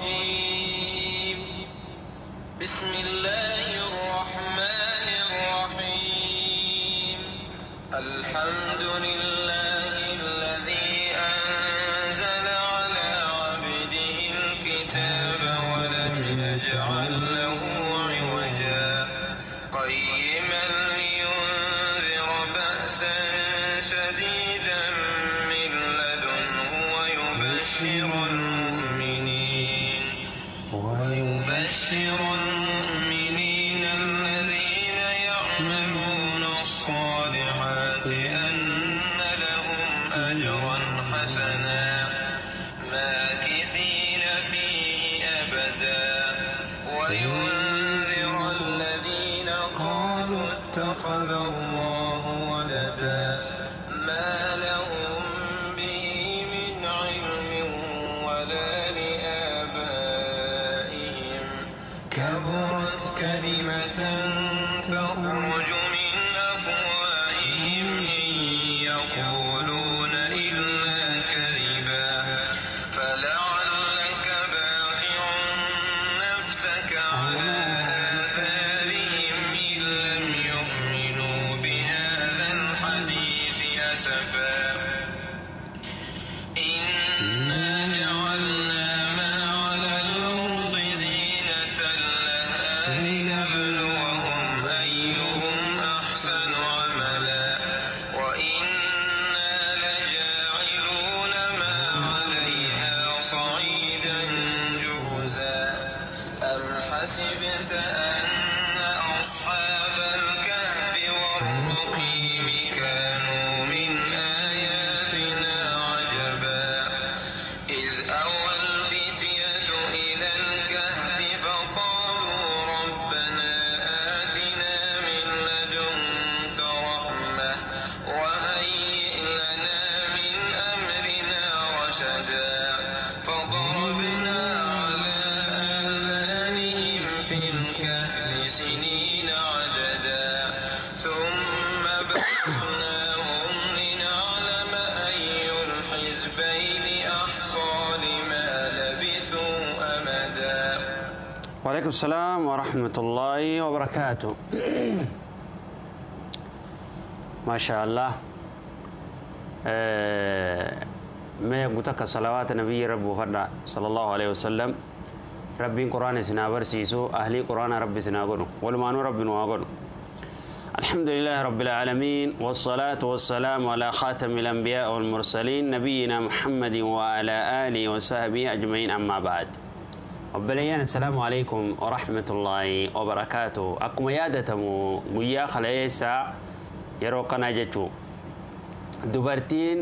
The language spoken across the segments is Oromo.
الرجيم. بسم الله الرحمن الرحيم. الحمد لله الذي أنزل على عبده الكتاب ولم يجعل له عوجا. قيما لينذر بأسا شديدا من لدنه ويبشر المؤمنين الذين يعملون الصالحات أن لهم أجرا حسنا ماكثين فيه أبدا. وينذر الذين قالوا اتخذ الله ولدا ما لهم به من علم ولا لآبائهم. كبرت كلمة تخرج من أفواههم إن يقولون إلا كذبا. فلعلك باخع نفسك على آثارهم إن لم يؤمنوا بهذا الحديث أسفا. إنا جعلنا ما على الأرض زينة لها لنبلوهم أيهم أحسن عملا. وإنا لجاعلون ما عليها صعيدا جرزا. أم حسبت أن أصحاب الكهف والرقيم كانوا من آياتنا عجبا. إذ أوى الفتية إلى الكهف فقالوا ربنا آتنا من لدنك رحمة وهيئ لنا من أمرنا رشدا. فضربنا على آذانهم في الكهف سنين عددا ثم بعثناهم لنعلم أي الحزبين أحصى لما لبثوا أمدا. وعليكم السلام ورحمة الله وبركاته. ما شاء الله. ما يقولك صلوات نبي رب فردا صلى الله عليه وسلم. ربي قرآن سنا برسيسو أهلي قرآن ربي سنا قرو ولمانو ربي نواقرو. الحمد لله رب العالمين، والصلاة والسلام على خاتم الأنبياء والمرسلين نبينا محمد وعلى آله وصحبه أجمعين، أما بعد. وبليان السلام عليكم ورحمة الله وبركاته. أكما يادتمو قيا خليسا يروقنا جتو دبرتين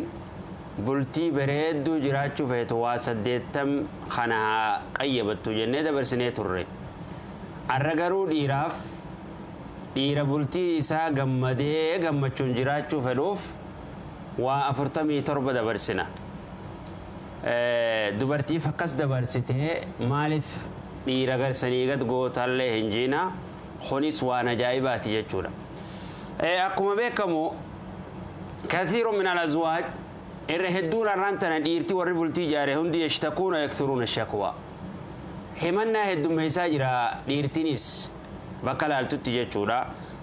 bultii bareedduu jiraachuu feetu waa 80 kana qayyabattu jennee dabarsinee turre. Arra garuu dhiiraaf dhiira bultii isaa gammadee gammachuun jiraachuu fedhuuf waa 47 dabarsina. Dubartiif akkas dabarsitee maaliif dhiira garsanii gad gootallee hin jiina, kunis waan ajaa'ibaati jechuudha. Akkuma beekamu kathiiru min al-azwaaj irra hedduun arraan tana dhiirtii warri bultii ijaare hundi yashtakuuna yakturuuna shakwaa. Himannaa heddummeessaa jira dhiirtiinis bakka laaltutti jechuudha.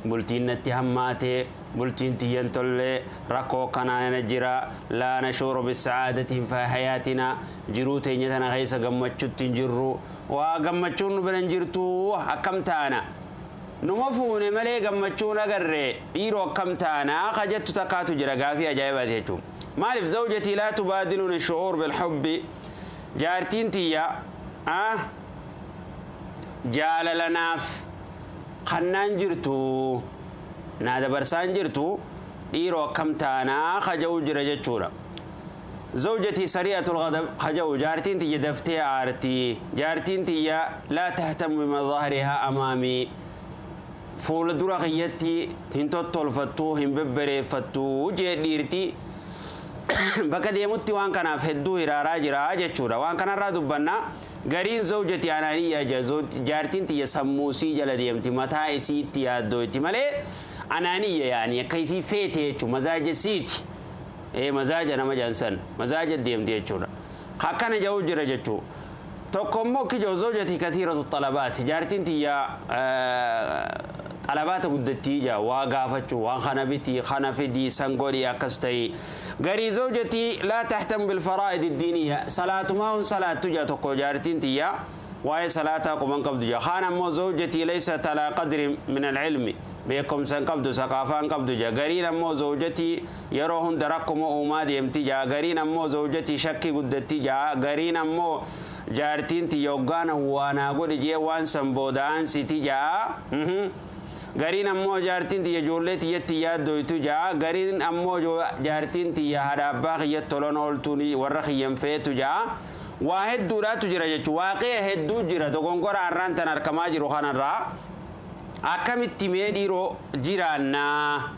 Bultiin natti hammaatee, bultiin tiyyan tollee, rakkoo kanaa jira, laa nashuuru bisacaadatiin fi hayaatina, jiruu teenya tana keessa gammachuutti hin jirru, waa gammachuun nu bira hin jirtu akkam taana. Numa fuune malee gammachuun agarre dhiiroo akkam taana kajettu takkaatu jira gaafii ajaa'ibaati jechuudha. Maaliif zawjatii laa tubaadiluni shu'uur bilhubbi, jaartiin tiyya jaalalanaaf kannaan jirtu naa dabarsaan jirtu dhiiroo akkam taanaa kaja'u jira jechuudha. Zawjatii sari'atul ghadab kaja'u, jaartiin tiyya daftee aartii, jaartiin tiyya laa tahtamu bimadhaahirihaa amaamii, fuula dura kiyyatti hin tottolfattu hin bebbereeffattu jee dhiirtii bakka deemutti waan kanaaf hedduu hiraaraa jira jechuudha. Waan kanarraa dubbannaa gariin zawjati anaaniyyaa jaartiin tiyya sammuu isii jala deemti mataa isiitti yaaddootti malee anaaniyya yaani akka ifii feete jechuudha mazaaja isiiti. Mazaaja nama jaansan mazaaja deemti jechuudha. Akkana ja'u jira jechuudha. Tokko immoo kijoo zawjatii kathiiratu xalabaati. Jaartiin tiyya xalabaata guddattii jaa waa gaafachuu waan kana bitii kana fidii san godhii akkas ta'ii. Garii zawjatii laa taxtamu bilfaraa'id iddiiniyya salaatumaa hun salaattu jaa tokko jaartiin tiyya waa'ee salaataa quban qabdu jaa. Kaan ammoo zawjatii laysat alaa qadri min alcilmi beekumsa hin qabdu saqaafaa hin qabdu jaa. Gariin ammoo zawjatii yeroo hunda rakkuma uumaa deemti jaa. Gariin ammoo zawjatii shakkii guddatti jaa. Gariin ammoo jaartiin tiyya hoggaana waanaa godhi jee waan san booda'aan siti jaa. Gariin ammoo jaartiin tiyya ijoollee tiyyatti yaaddoytu jaa. Gariin ammoo jaartiin tiyya haadha abbaa kiyyatti tolan ooltuun warra kiyyan feetu jaa. Waa hedduudhaatu jira jechuudha. Waaqee hedduu jira dogongora har'aan tan argamaa jiru kanarraa. Akkamitti mee dhiiroo jiraannaa?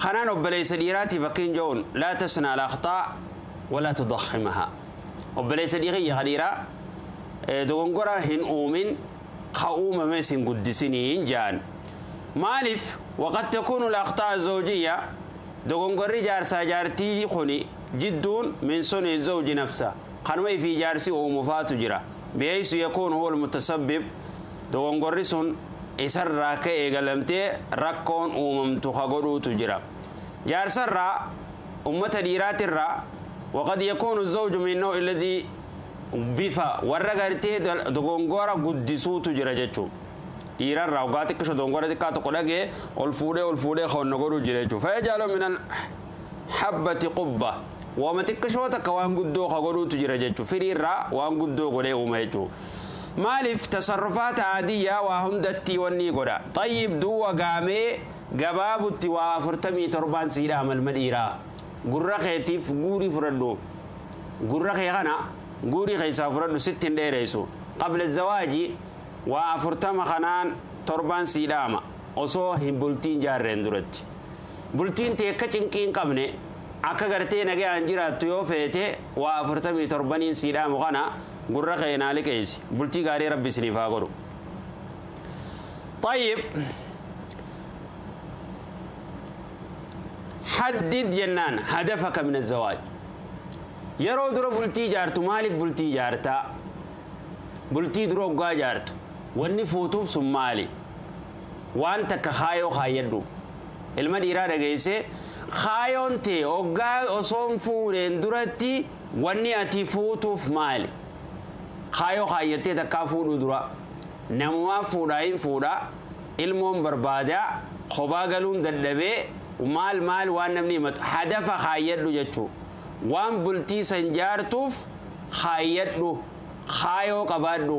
Kanaan obboleessa dhiiraatiif akkin jehuun laa tasnaa al-akhtaa walaa tudakhimahaa. Obboleessa dhiiriyya dhiiraa dogongora hin uumin ka uumames hin guddisiniin jaan. Maaliif waqad takuunu al-akhtaa zawjiyya dogongorri jaarsaa jaartii kuni jidduun min suni zawji nafsa kanuma ifii jaarsi uumufaatu jira. Bihaysu yakuunu huwa al-mutasabbib dogongorri sun isarraa ka eegalamtee rakkoon uumamtu ka godhuutu jira. Jaarsarraa ummata dhiiraatirraa waqad yakuunu zawju min naw'i alladhii bifa warra gartee dogongora guddisuutu jira jechuudha. Dhiirarraa waggaa xiqqisho dogongora xiqqaa tokko dhagee ol fuudhee qonna godhuu jira jechuudha. Fayyajaaloo min habbati qubba waama xiqqishoo takka waan guddoo ka godhuutu jira jechuudha. Firiirraa waan guddoo godhee uuma jechuudha. Maaliif tasarrufaata aadiyyaa waa hundatti wanni godha. Xayyib duwwa gaamee gabaabutti waa 47 siidhaa malma dhiiraa. Gurra keetiif guurii fudhadhu. Gurra kee kana guurii keessaa fudhadhu sitti hin dheeressu. Qabla zawaaji waa 40 kanaan 7 siidhaama osoo hin bultiin jaarreen duratti. Bultiin tee akka cinqii hin qabne akka gartee nagaan jiraattu yoo feete waa 47 siidhaamu kana gurra kee naa liqeessi. Bultii gaarii rabbi isiniif haa godhu. طيب حدد جنان هدفك من الزواج. yeroo dura bultii jaartu maaliif bultii jaartaa? Bultii dura hoggaa jaartu wanni fuutuuf sun maali? Waan takka kaayoo kaayyadhu. Ilma dhiiraa dhageessee kaayoon tee hoggaa osoo hin fuudheen duratti wanni ati fuutuuf maali? Kaayoo kaayyattee takkaa fuudhuu dura namumaa fuudhaa hin fuudhaa ilmoon barbaadaa kophaa galuun dadhabee maal maal waan namni himatu hadafa kaayyadhu jechuudha. Waan bultii san jaartuuf kaayyadhu kaayoo qabaadhu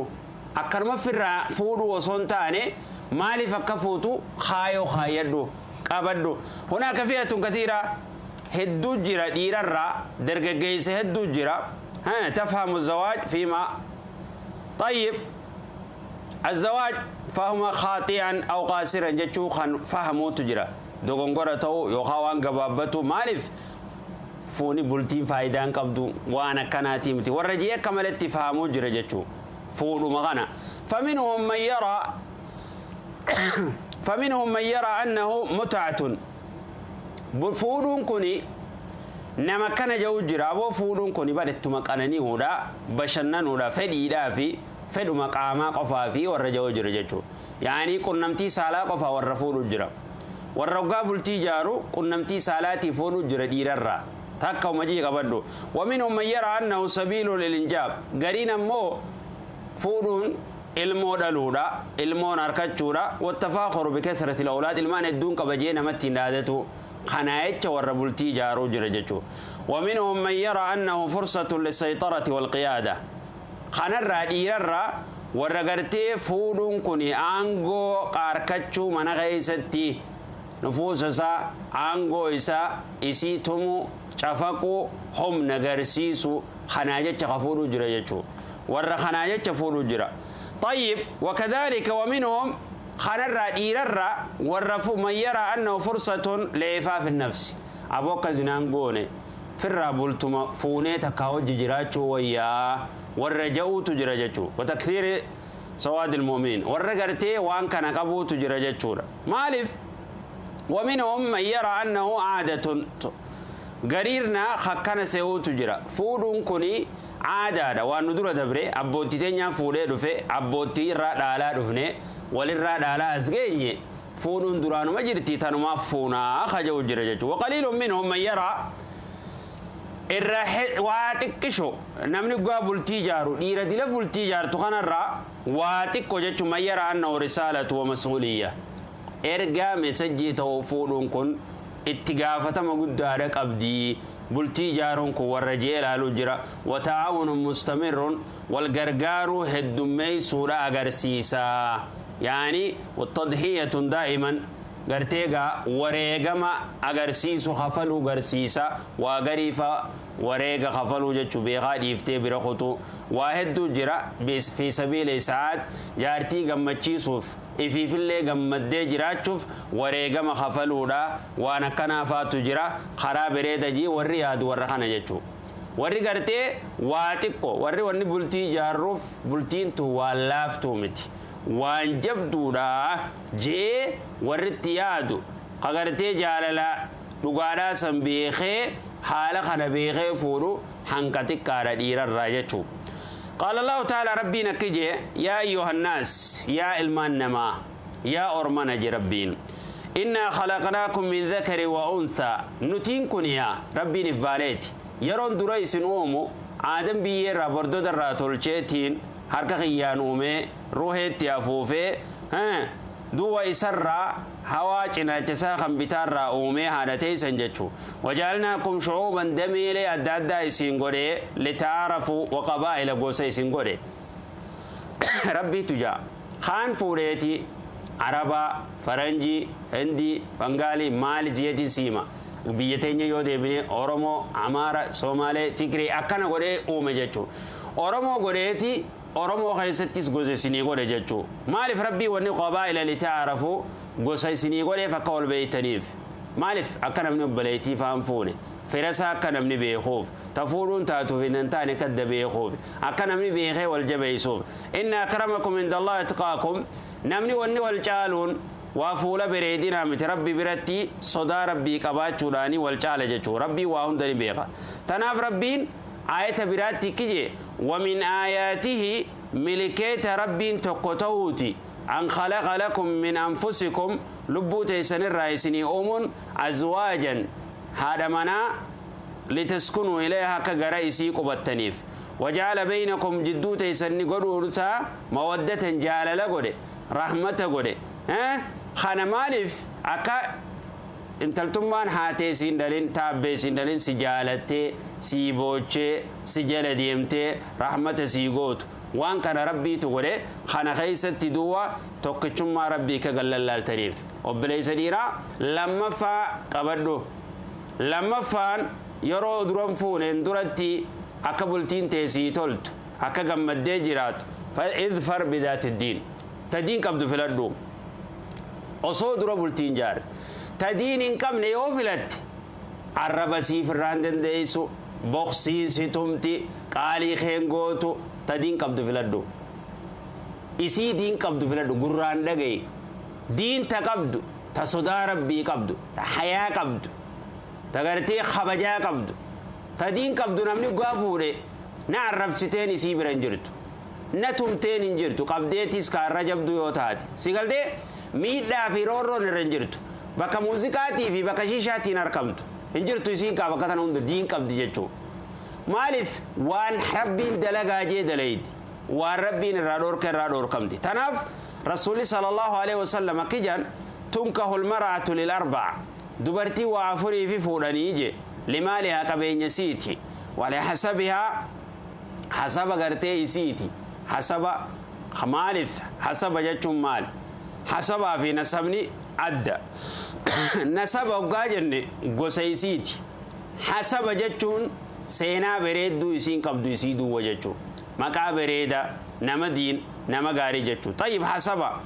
akkanuma firraa fuudhuu osoo hin taane maaliif akka fuutu kaayoo kaayyadhu qabadhu. Hunaaka fi'atun katiira hedduu jira dhiirarraa dargaggeessa hedduu jira. تفهم الزواج فيما طيب الزواج فهم خاطئا أو قاصرا جتشو خان فهمو تجرا دوغونغورا تو يوخا وان غبابتو مالف fuuni bultiin faayidaan qabdu waan akkanaatii miti warra ji'e akka malatti fahamuu jira jechuu fuudhuma kana. فمنهم من يرى أنه متعة. Fuudhuun kuni nama kana jau jira aboo fuudhuun kuni barettuma qanani'uudha bashannanuudha fedhiidhaa fi fedhuma qaamaa qofaa fi warra jau jira jechuu. Yaanii qunnamtii saalaa qofaa warra fuudhu jira. Warra hoggaa bultii jaaru qunnamtii saalaatii fuudhu jira dhiirarraa. Takka umajii qabadhu. ومنهم من يرى أنه سبيل للإنجاب. Gariin ammoo fuudhuun ilmoo dhaluudha ilmoon harkachuudha والتفاخر بكثرة الأولاد ilmaan hedduun qabajee namatti hin dhaadatu kanaa jecha warra bultii ijaaruu jira jechuudha. ومنهم من يرى أنه فرصة للسيطرة والقيادة. Kanarraa dhiirarraa warra gartee fuudhuun kun aangoo qaarkachuu mana keessatti nufuusa isaa aangoo isaa isii tumuu cafaquu humna garsiisu kanaa jecha ka fuudhuu jira jechuudha. Warra kanaa jecha fuudhuu jira. طيب وكذلك ومنهم خنرى ديرر ورف من يرى أنه فرصة لإعفاف النفس. أبوك زنان قوني فرا بولتما فوني تكاوج جراتشو ويا والرجاء تجرجتشو وتكثير سواد المؤمنين والرجرتي وان كان قبو تجرجتشو مالف. ومنهم من يرى أنه عادة Gariirna hakkana se'uutu jira. Fuudhuun kuni aadaadha. Waan nu dura dabre abbootii teenyaan fuudhee dhufe, abbootii irraa dhaalaa dhufne, walirraa dhaalaa as geenye. Fuudhuun duraanuma jirti, tanumaaf fuunaa kaja'u jira jechuudha. Waqaliilun minhum man yaraa irra waa xiqqisho namni dhugaa bultii ijaaru dhiira dila bultii ijaartu kanarraa waa xiqqo jechuun man yaraa annahu risaalatu wa mas'uuliyya. Ergaa meesajjii ta'uu fuudhuun kun itti gaafatama guddaadha qabdi. Bultii ijaaruun kun warra jee ilaaluu jira. Wataa'awunun mustamirrun wal gargaaruu heddummeessuudha agarsiisa. Yaani wattadhiyatun daa'iman garteegaa wareegama agarsiisu kafaluu garsiisa. Waa gariifa wareega kafaluu jechuu beekaa dhiiftee bira kutu waa hedduu jira. Fi sabiila isaat jaartii gammachiisuuf ifiifillee gammaddee jiraachuuf wareegama kafaluudha. Waan akkanaafaatu jira. Karaa bareeda jii warri yaadu warra kana jechuu. Warri gartee waa xiqqo warri wanni bultii ijaarruuf bultiin tun waan laaftuu miti, waan jabduudha jee warri itti yaadu kagartee jaalala dhugaadhaa san beekee haala kana beekee fuudhu hanqa xiqqaadha dhiirarraa jechuu. Qaala Allahu ta'ala rabbiin akki jee yaa ayyuhannaas yaa ilmaan namaa yaa ormana je rabbiin innaa khalaqnaakum min dhakari wa unthaa. Nutiin kun yaa rabbiin ifbaaleeti yeroon dura isin uumu aadan biyyeerraa bordodarraa tolcheetiin harka kiyyaan uumee ruuheetti afuufee duuba isarraa hawaa cinaachisaa kan bitaarraa uumee haadha teessan jechuu. Wajaalnaakum shucuuban dameelee adda addaa isin godhee litaarafu waqabaa'ila gosa isin godhe. Rabbiitu jaa kaan fuudheeti Arabaa, Faranjii, Hindii, Bangaalii maali jiyeetiin siima. Biyya teenya yoo deebine Oromoo, Amaara, Somaalee, Tigree akkana godhee uume jechuu. Oromoo godheeti Oromoo keessattis gosa isinii godhe jechuu. Maaliif rabbii wanni qabaa'ila litaarafu gosa isinii godheef akka wal beeytaniif. Maaliif akka namni obboleettii faan fuune firasaa akka namni beekuuf ta fuudhuun taatuuf hin taane kadda beekuuf akka namni beekee wal jabeessuuf. Inna akramakum indallahi atqaakum. Namni wanni wal caaluun waa fuula bareedinaa miti rabbi biratti sodaa rabbii qabaachuudhaanii wal caala jechuu. Rabbii waa hunda ni beeka. Tanaaf rabbiin aayata biraatti kije ومن آياته ملكيت ربين تقوتوتي أن خلق لكم من أنفسكم لبوتي سن الرئيسني أمون أزواجا هذا منا لتسكنوا إليها كغرئيسي قبطنيف وجعل بينكم جدوتي سن قدورسا مودة جعل لقد رحمة قد خان مالف أكا intaltummaan haatee siin dhalin taabbee siin dhalin si jaalattee sii boochee si jala deemtee rahmata sii gootu waan kana rabbiitu godhe kana keessatti duwwa tokkichummaa rabbii ka gallallaaltaniif. Obboleessa dhiiraa lammaffaa qabadhu. Lammaffaan yeroo duran fuuneen duratti akka bultiin teessii toltu akka gammaddee jiraatu idfar bidaati diin ta diin qabdu filadhu osoo dura bultiin jaare. Ta diin hin qabne yoo filatte arraba siif irraa hin dandeessu, boqsiin si tumti, qaalii keen gootu. Ta diin qabdu filadhu. Isii diin qabdu filadhu gurraan dhagaye. Diin ta qabdu, ta sodaa rabbii qabdu, ta hayaa qabdu, ta gartee kabajaa qabdu. Ta diin qabdu namni dhugaa fuudhe na arrabsiteen isii bira hin jirtu. Na tumteen hin jirtu. Qabdeetis kaarra jabdu yoo taate. Si galtee miidhaa fi roorroon irra hin jirtu. Bakka muuziqaatii fi bakka shiishaatiin argamtu hin jirtu isiin qaba bakka tana hunda diin qabdi jechuu. Maaliif waan rabbiin dalagaa jee dalaydi waan rabbiin irraa dhoorka irraa dhoorkamti. Tanaaf rasuulli sallallahu alaihi wasallam akki jedhan tunkahul mar'atu lil arba'a dubartii waa afurii fi fuudhanii je limaalihaa qabeenya siiti walihasabihaa hasaba gartee isiiti. Hasaba maaliif hasaba jechuun maali? Hasabaa fi nasabni adda. Nasaba hoggaa jenne gosa isiiti. Hasaba jechuun seenaa bareedduu isiin qabdu isii duwwa jechuu. Maqaa bareedaa nama diin nama gaarii jechuu. Tayyib hasaba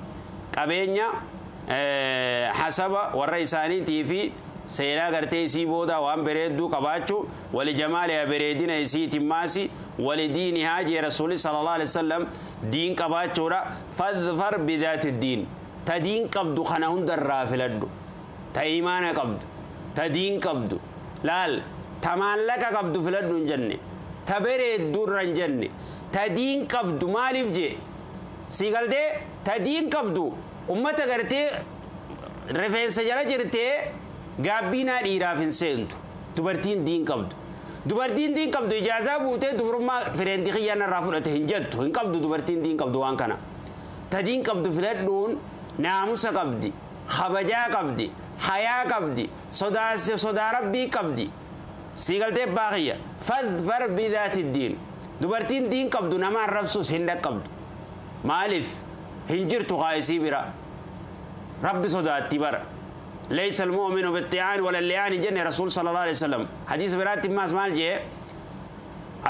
qabeenya hasaba warra isaaniitii fi seenaa gartee isii booda waan bareedduu qabaachuu wali jamaalihaa bareedina isiitiin maasi wali diinihaa jee rasuulli sallallahu alaihi wasallam diin qabaachuudha. Fadfar bidaati diin ta diin qabdu kana hundarraa filadhu. Ta imaana qabdu, ta diin qabdu. Laal Ta maallaqa qabdu filadhu hin jenne, ta bareedduu irra hin jenne, ta diin qabdu maaliif jee sii galtee ta diin qabdu ummata gartee rifeensa jala jirtee gaabbiinaa dhiiraaf hin seentu. Dubartiin diin qabdu, dubartiin diin qabdu ijaazaa buutee dubrummaa fireendi kiyyaan irraa fudhate hin jettu, hin qabdu dubartiin diin qabdu waan kana. Ta diin qabdu filadhuun naamusa qabdi, kabajaa qabdi, hayaa qabdi, sodaa rabbii qabdi. Sii galtee baaqiyya fadfar bidaati diin. Dubartiin diin qabdu nama arrabsuus hin dhaqqabdu. Maaliif hin jirtu qaayisii bira rabbi sodaatti bara. ليس المؤمن بالطعان ولا اللعان جنة رسول صلى الله عليه وسلم حديث برات ماس مال جي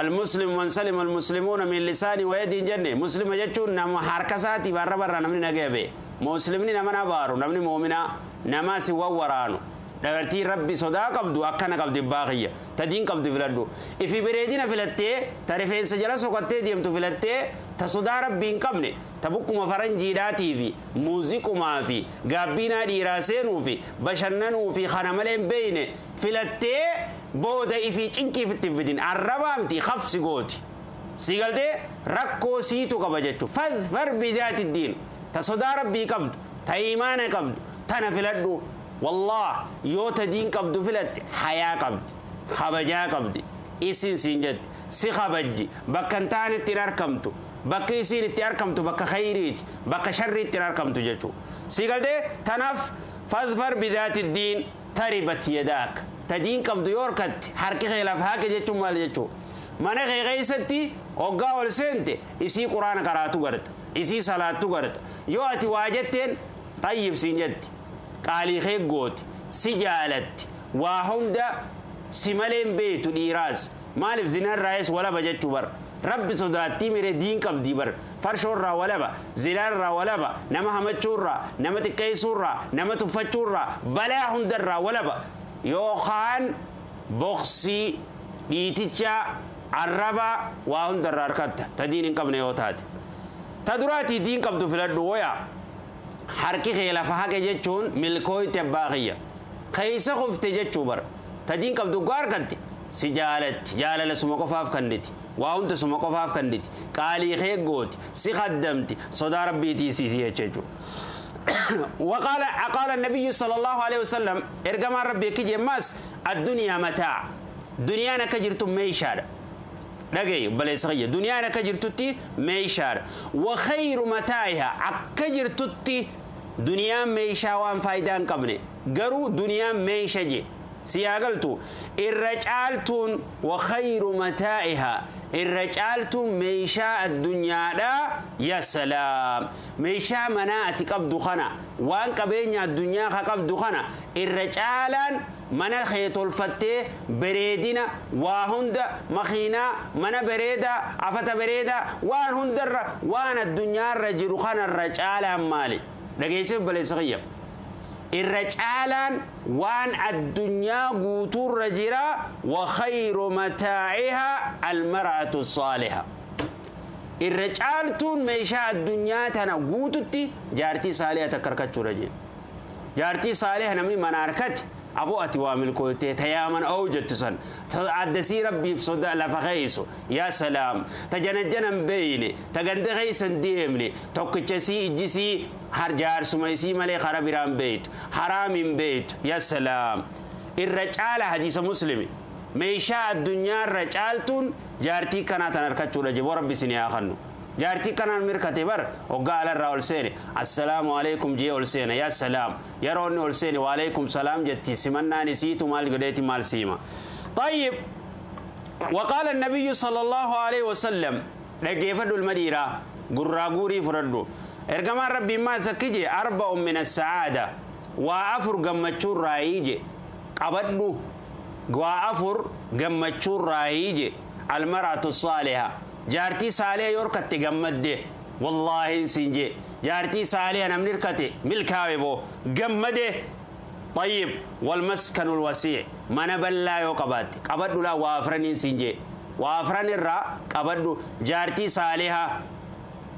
المسلم من سلم المسلمون من لسان ويد جنة مسلم جتون نما حركساتي برا برا نمني نجيبه مسلمين نما نبارو نمني مؤمنا نما سوى ورانو دغرتي ربي صدا قبضو أكنا قبض باقية تدين قبض فلدو إفي بريدنا فلتة تعرفين سجلا سقطة ديم تفلتة تصدا ربي قبني تبقوا مفرن جيداتي في موزيكو ما في غابينا ديراسينو في بشننو في خنملين بين فلتة بودا إفي تشنكي في التفدين الربامتي خف سيقوتي سيقلتي ركو سيتو قبجتو فاظفر بذات الدين تصدا ربي قبض تايمان قبض تنفلدو والله يوتا دين قبض فلت حياة قبض خبجا قبض إسين سينجد سخبجي بكنتان التنار كمتو بك إسين التنار كمتو بك خيريت بك شر التنار كمتو جتو سيقلتي تنف فاظفر بذات الدين تربت يداك تدين قبض يوركت حركي خلاف هاك جتو مال جتو من غيغيستي وقا والسنت إسي قرآن قراتو قرت إسي صلاة قرت يواتي واجتين طيب سينجد قالي خيغوت سجالت وهمدا سمالين بيتو الإيراز مالف زنا الرئيس ولا بجتو بر رب صداتي ميري دين قبدي بر فرشور را ولا با زلال را ولا با نما همچور را نما تكيسور را نما تفتشور را بلا هندر را ولا با يوخان بوخسي ديتيچا الربا وهندر را ركت تدين قبني يوتات تدراتي دين قبدو فلدو ويا حركي خلاف حاجة جتون ملكوي تباغية خيسة خفت جتشو بر تدين قبضو قار كنتي سجالت جالل سمقفاف كندتي وانت سمقفاف كندتي قالي خيغوت سخدمتي صدى ربي تيسي تيجو وقال قال النبي صلى الله عليه وسلم ارجم ربي كجي ماس الدنيا متاع دنيانا كجرتم ميشار لقي بل صغير دنيانا كجرتتي ميشار وخير متاعها عكجرتتي دنيا ميشا وان فايدان قبني قرو دنيا ميشا جي سياقلتو الرجالتون وخير متاعها الرجالتون ميشا الدنيا لا يا سلام ميشا مناتي قبضو خنا وان قبين الدنيا قبضو خنا الرجالان mana خيطول فتة بريدنا وهند مخينا من بريدة عفت بريدة وان هندر وان الدنيا الرجل خان الرجال مالي لقيسف بلي صغير الرجال وان الدنيا قوتو الرجل وخير متاعها المرأة الصالحة الرجال تون ميشا الدنيا تنا قوتتي جارتي صالحة تكركتشو رجل جارتي صالحة نمني مناركت أبو أتي وامل كوتي تيامن أو جتسن تعدسي ربي في صدق لفخيسو يا سلام تجنجنن بيني تجند غيسن ديمني توكتشسي إجسي هرجار سميسي ملي خرابيران بيت حرام بيت يا سلام الرجال حديث مسلم ميشاء الدنيا الرجالتون جارتي كانت نركتشو لجب ربي سني آخرنو جارتي كان مركتي بر وقال الراول سيني السلام عليكم جي أولسيني يا سلام يروني أولسيني وعليكم سلام جتي سمنا نسيت مال قديتي مال سيما. طيب وقال النبي صلى الله عليه وسلم لقي المديرة قراغوري فردو ارقما ربي ما سكجي أربع من السعادة وأفر قمتشور رايجي قبضو وأفر قمتشور رايجي المرأة الصالحة جارتي صالحة يوركت جمد والله سنجي جارتي صالحة نملكتي ملكاوي بو جمد. طيب والمسكن الوسيع ما نبلا يوقبات قبض لا وافرن سنجي وافرن الرا قبض جارتي صالحة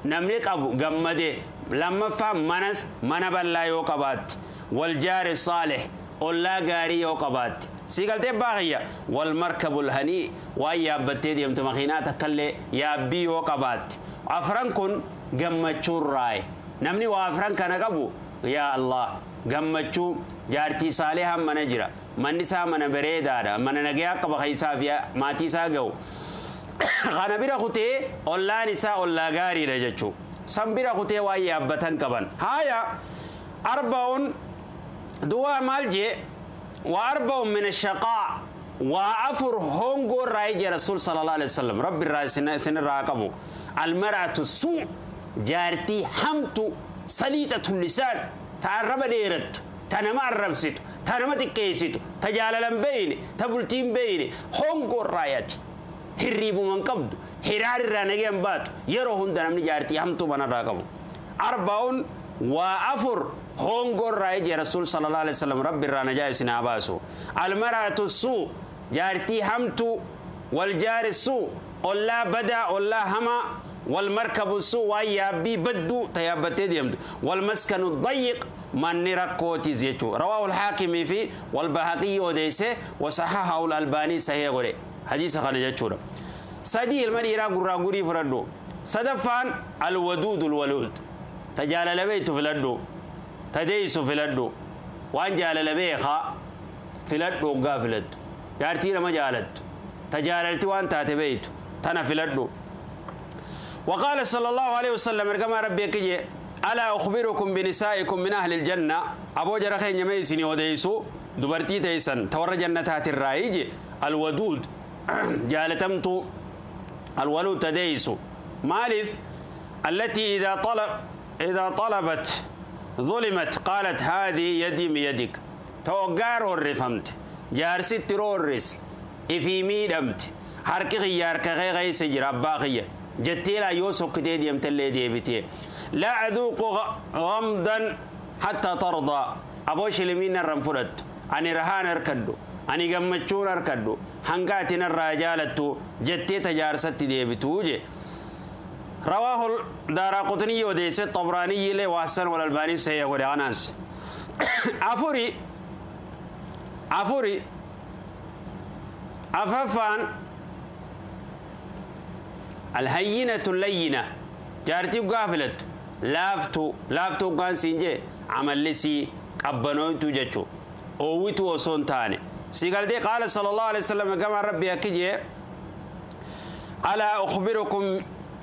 نملك أبو جمد لما فهم منس ما نبلا يوقبات والجار الصالح Ollaa gaarii yoo qabaatte sii galtee baaqiyya wal markabul hanii waan yaabbattee deemtu makiinaa takkallee yaabbii yoo qabaatte afran kun gammachuun raaye namni waa afran kana qabu yaa Allah gammachuu jaartii saalihaan mana jira manni isaa mana bareedaadha mana nagayaa qaba keessaa fi maatii isaa ga'u kana bira kutee ollaan isaa ollaa gaariidha jechuu san bira kutee waan yaabbatan qaban haaya arba'un duwaa maal jee wa arba'un min ashaqaa waa afur hongoo irraa ije rasuul sallallahu alaihi wasallam rabbi irraa isin irraa qabu almar'atu suu jaartii hamtu saliixatu lisaan ta arraba dheerattu ta nama arrabsitu ta nama xiqqeessitu ta jaalalan beeyne ta bultiin beeyne hongoo irraa yaati hirriibuman qabdu hiraar irraa nageen baatu yeroo hunda namni jaartii hamtuu manarraa qabu arba'un waa afur hongoo irraa ije rasuul sallallahu alaihi wasallam rabbi irraa najaa isin haa baasu almar'atu suu jaartii hamtuu waljaari suu ollaa badaa ollaa hamaa والمركب السوء ويابي بدو تيابتي ديمد والمسكن الضيق من ركوتي زيتو رواه الحاكم في والبهقي وديسه وصححه الألباني صحيح غوري حديث خان جچو سدي المريرا غرا غوري فردو صدفان الودود الولود تجال لبيت فلدو تديس فلدو وان جال لبيخا فلدو غافلت يارتي لما جالت تجالت وان تاتبيت تنا فلدو وقال صلى الله عليه وسلم كما ربي كجي ألا أخبركم بنسائكم من أهل الجنة أبو جرخين يميسني وديسو دبرتي تيسن تور جنتات الرأيج الودود جالتمت الولود تديسو مالف التي إذا طلبت ظلمت قالت هذه يدي بيدك توقار الرفمت جارسي ترورس إفي ميدمت حركي غيار كغي سجر أباقية جتيلا يوسف كتير يمتلي ديبتي لا أذوق غمضا حتى ترضى أبوش لمين الرنفرت أني رهان أركدو أني قمتشون أركدو هنقاتنا الرجالة جتي تجارست ديبتوجي رواه دار قطني وديس الطبراني له وحسن والألباني سيقول عناس عفوري عفوري عففان الهينة اللينة جارتي قافلت لافتو لافتو كان سينجي عمل لسي قبنوتو جتشو أويتو وصون تاني سيقال قال صلى الله عليه وسلم كما ربي أكجي ألا أخبركم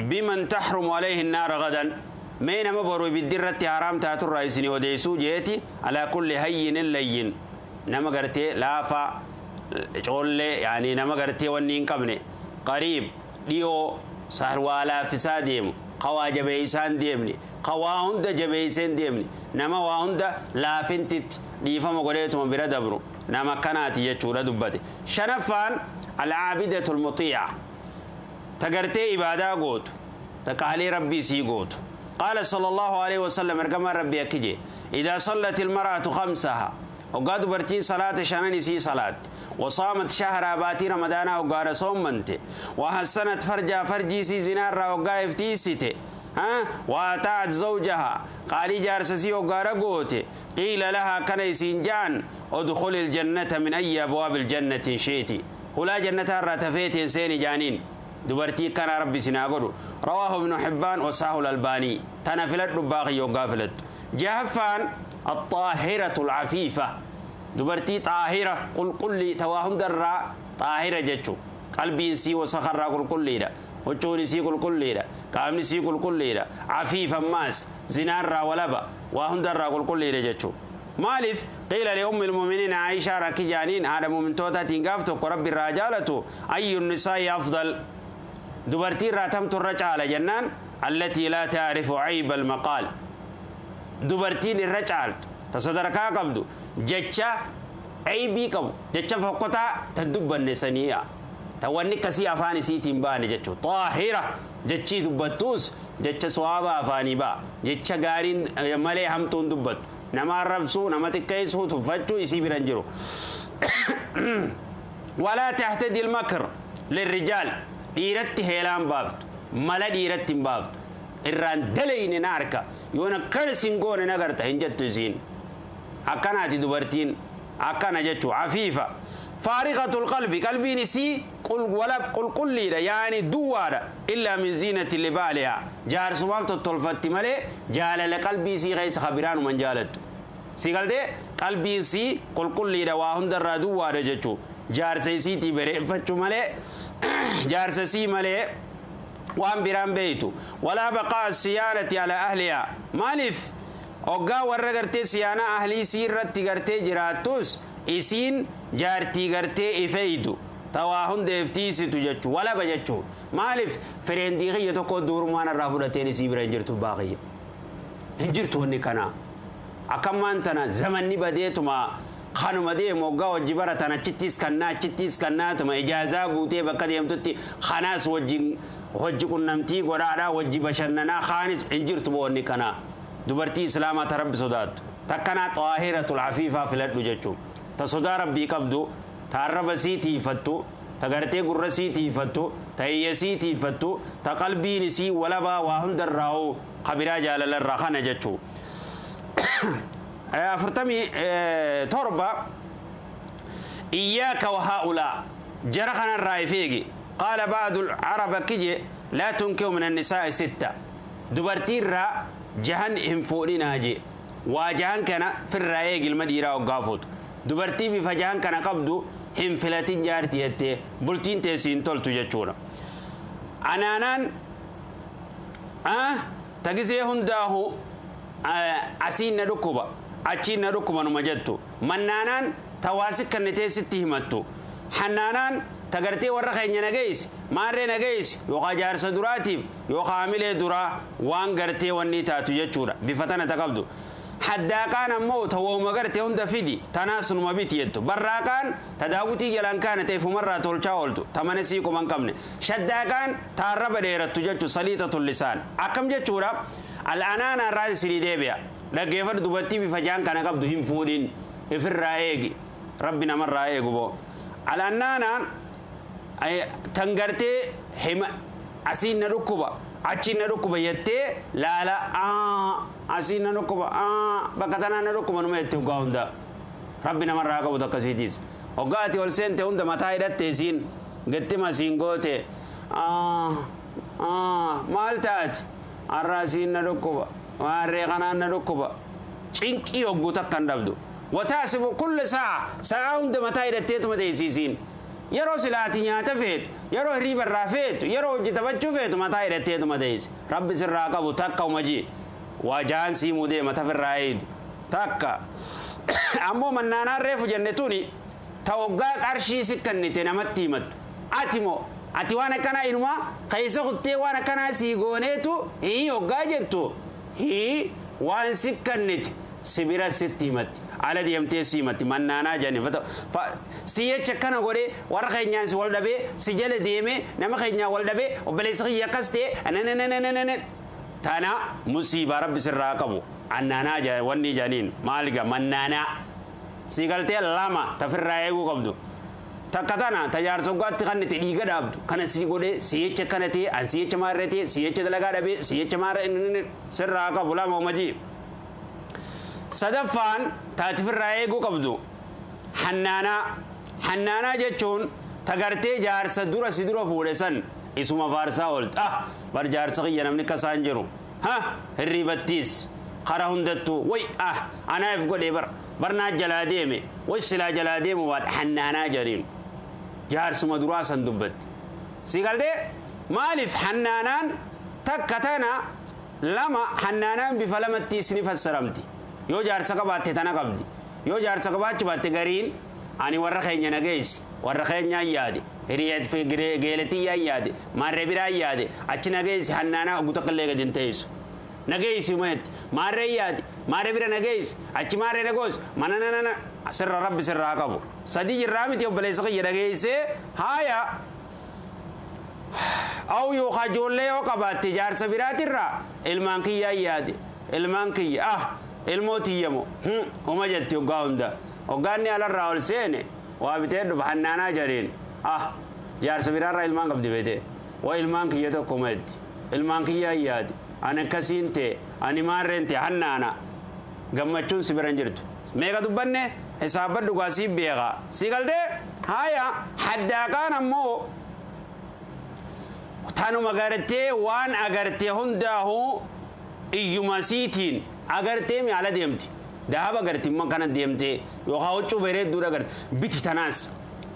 بمن تحرم عليه النار غدا مين ما بروي بالدرة حرام تاتو الرئيسني وديسو جيتي على كل هين لين نما قرتي لافا يعني نما قرتي ونين قبني قريب ديو سهر والا فساديم قوا جبيسان ديمني قوا هند جبيسان ديمني نما وهند لا فنتت ديفا مغريتهم برا دبرو نما كانت يجورا دبتي شنفان العابدة المطيعة تقرتي إبادة قوت تقالي ربي سي قوت قال صلى الله عليه وسلم ارقم ربي أكجي إذا صلت المرأة خمسها وقاد برتين صلاة شناني سي صلاة وصامت شهر باتي رمضان وقال صومنت وحسنت فرجا فرجي سي زنار وقا افتيستي ها وأطاعت زوجها قال جارسسي وقال قوتي قيل لها كنيسين جان ادخل الجنة من أي أبواب الجنة شئتي ولا جنة رتفيت سين جانين دبرتي كان ربي سناغدو رواه ابن حبان وصححه الألباني تنفلت باقي وقافلت جهفان الطاهرة العفيفة دبرتي طاهرة قل قل لي تواهم درا طاهرة جتشو قلبي سي وسخر قل قل لي وجوني سي قل قل لي قامني سي قل قل لي عفيفا ماس زنار را ولبا واهم درا قل قل لي جتشو مالف قيل لأم المؤمنين عائشة ركجانين هذا مؤمن توتا تنقافتو رب الرجالة أي النساء أفضل دبرتي راتمت الرجالة جنان التي لا تعرف عيب المقال دبرتين الرجال تصدركا قبدو جتشا عيبي قبو جتشا فقطا تدب النسانية توني كسي أفاني سيتين باني جتشو طاهرة جتشي دبتوس جتشا صوابا أفاني با جتشا غارين ملي همتون دبت نما الربسو نما تكيسو تفتشو يسي برنجرو ولا تحتدي المكر للرجال ديرت هيلان بافت ملا ديرت بافت الران دلين ناركا يونا كرسين قون نغرتا هنجتو زين أكناتي دبرتين Akkana jechuu afiifa. Faariqatul qalbi qalbiin isii qulqulliidha yaani duwwaadha illaa min ziinati libaalihaa jaarsumaaf tottolfatti malee jaalala qalbii isii keessa kabiraanuman jaalattu. Si galtee qalbiin isii qulqulliidha waa hundarraa duwwaadha jechuu jaarsa isiitii bareeffachuu malee jaarsa isii malee waan biraan beeytu. Walaa baqaa siyaanati alaa ahlihaa maaliif hoggaa warra gartee siyaanaa ahlii isii irratti gartee jiraattus isiin jaartii gartee ifeeytu tawaa hundeef tiisitu jechuu walaba jechuu maaliif fireendii kiyya tokko durumaan irraa fudhateen isii bira hin jirtu baaqiyya hin jirtu wanni kanaa akkammaan tana zamanni badeetuma kanuma deemu hoggaa wajji baratan achittis kannaa achittis kannaatuma ijaazaa guutee bakka deemtutti kanaas wajjin hojii qunnamtii godhaadhaa wajji bashannanaa kaanis hin jirtu wanni kanaa dubartii islaamaa ta rabbi sodaattu takkanaa xaahiratul afiifaa filadhu jechuu ta sodaa rabbii qabdu ta arraba sii tiifattu ta gartee gurra sii tiifattu ta iyya sii tiifattu ta qalbiin isii walabaa waa hundarraa'u kabiraa jaalalarraa kana jechuu. 47 إياك وهؤلاء جرخنا الرايفيجي قال بعض العرب كجي لا تنكو من النساء 6 دبرتير را جهن هم فورينا جي واجهن كان في الرايق المديرة وقافوت دبرتي في فجهن كان قبضو هم فلاتين جارتي يتي بلتين تيسين تولتو جتشونا أنانان تجزي هنداهو asiin na dhukkuba achiin na dhukkuba numa jettu mannaanaan tawaasi kannitee sitti himattu hannaanaan tagartee warra keenya nageessi maarree nageessi yookaan jaarsa duraatiif yookaan hamilee duraa waan gartee wanni taatu jechuudha bifa tana ta qabdu. Haddaaqaan ammoo tawooma gartee hunda fidi tanaas numa biti jettu barraaqaan ta daawwitii jalaan kaane ta'eefumarraa tolchaa ooltu ta mana sii quban qabne shaddaaqaan taarraba dheerattu jechu saliixatul lisaan akkam jechuudha. Al'anaana irraa isinii deebi'a dhaggeeffadhu dubartii bifa jaan kana qabdu hin fuudhin ifirraa eegi rabbi namarraa eegu boo al'anaanaan tan gartee hima asiin na dhukkuba achiin na dhukkuba jettee laala asiin na dhukkuba bakka tanaa na dhukkuba numa jettee hoggaa hunda rabbi namarraa qabu akkasiitiis hoggaa ati ol seente hunda mataa hidhatte isiin gattima isiin goote maal taati arraasiin na dhukkuba maarree kanaan na dhukkuba cinqii hogguu takka hin dhabdu wataasifu kulla sa'a sa'a hunda mataa hidhatteetuma teessisiin yeroo silaati nyaata feetu yeroo hirriiba irraa feetu yeroo hojii taphachuu feetu mataa hidhatteetuma teessi rabbi sirraa qabu takka umaji waa jahan siimuu deema tafirraa eeydu takka ammoo mannaanaan reefu jenne tuni ta hoggaa qarshii si kennite namatti himattu ati moo ati waan akkanaa inumaa keessa kuttee waan akkanaa sii gooneetu hii hoggaa jettu hii waan si kennite si bira sitti himatti ala deemtee si himatti mannaanaa jedhani si jecha akkana godhee warra keenyaan si wal dhabee si jala deemee nama keenyaan wal dhabee obboleessa kiyya akkas ta'e nanananananan tana musiibaa rabbi sirraa qabu annaanaa wanni jedhaniin maaliga mannaanaa si galtee lama tafirraa eeguu qabdu. Takka tana tajaarsa kan itti dhiiga dhaabdu kana sii godhee si jecha kana ta'e an si jecha maarree ta'e si jecha dalagaa dhabee si jecha maarree sirraa qabu lama umajii. Sadaffaan taatifirraa eeguu qabdu hannaanaa hannaanaa jechuun tagartee jaarsa dura si dura fuudhe san isuma faarsaa ooltu bar jaarsa kiyya namni kasaan jiru ha hirriibattiis kara hundattuu way anaaf godhee bar barnaa jalaa deeme way silaa jalaa deemu waan hannaanaa jedhaniin. Jaarsuma duraa san dubbatti si galtee maaliif hannaanaan takka tana lama hannaanaan bifa lamatti isni fassaramti yoo jaarsa qabaatte tana qabdi yoo jaarsa qabaachuu baatte gariin ani warra keenya nageessi warra keenyaan yaade geeletiyyaan yaade maarree biraan yaade achi nageessi hannaanaa ogu takka illee gadi hin teessu nageessi umeetti maarree yaade maarree bira nageessi achi maarree nagoos mana nanana sirra rabbi sirraa qabu sadii jirraa miti obboleessa kiyya dhageessee haaya aw yookaan ijoollee yoo qabaatte jaarsa biraatirraa ilmaan kiyyaa yaade ilmaan kiyya ilmoo tiyyamo homa jetti hoggaa hunda hoggaanni alarraa ol seene waa bitee dhufa hannaanaa jedheen jaarsa biraarraa ilmaan qabdi beete waa ilmaan kiyya tokko jetti ilmaan kiyyaa yaade ani akkasiin ta'e ani maarreen ta'e hannaana gammachuun si bira hin jirtu meeqa dubbanne Hisaabadhu gaa sii beekaa. Sii galtee haya haddaaqaan ammoo tanuma gartee waan agartee hundaahu iyyuma siitiin agartee mi ala deemti. Dahaba agarti immoo kana deemtee yookaan huccuu bareedduudha agarte biti tanaas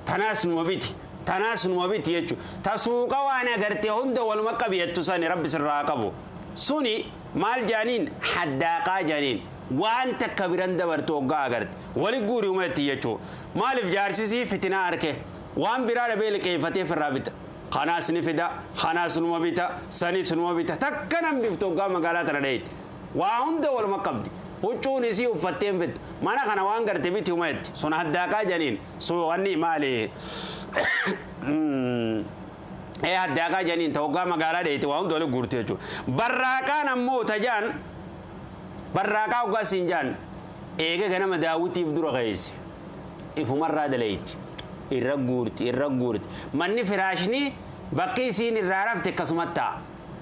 tanaas numa biti tanaas numa biti jechuudha. Ta suuqa waan agartee hunda waluma qabiyattu sani rabbi sirraa qabu. Suni maal jaaniin haddaaqaa jaaniin waan takka biran dabartu hoggaa agarte wali guuri uumatti jechuudha. Maaliif jaarsisii fitinaa arke waan biraa dhabee liqeeffatee firraa bita. Kanaas ni fida, kanaas numa bita, sanis numa bita. Takka nan biftu hoggaa magaalaa tana dhayetti. Waa hunda waluma qabdi. Huccuun isii uffattee hin fiddu. Mana kana waan garte biti uumatti. Sun haddaaqaa janiin. Sun wanni maali? Ee haddaaqaa janiin ta hoggaa magaalaa dhayetti waa hunda wali guurtu jechuudha. Barraaqaan ammoo tajaan barraaqaa hoggaa siin jaan eega ganama daawwitiif dura qeesse. Ifumarraa dalayti. Irra guurti irra guurti. Manni firaashni bakki isiin irraa rafte akkasumatti ta'a.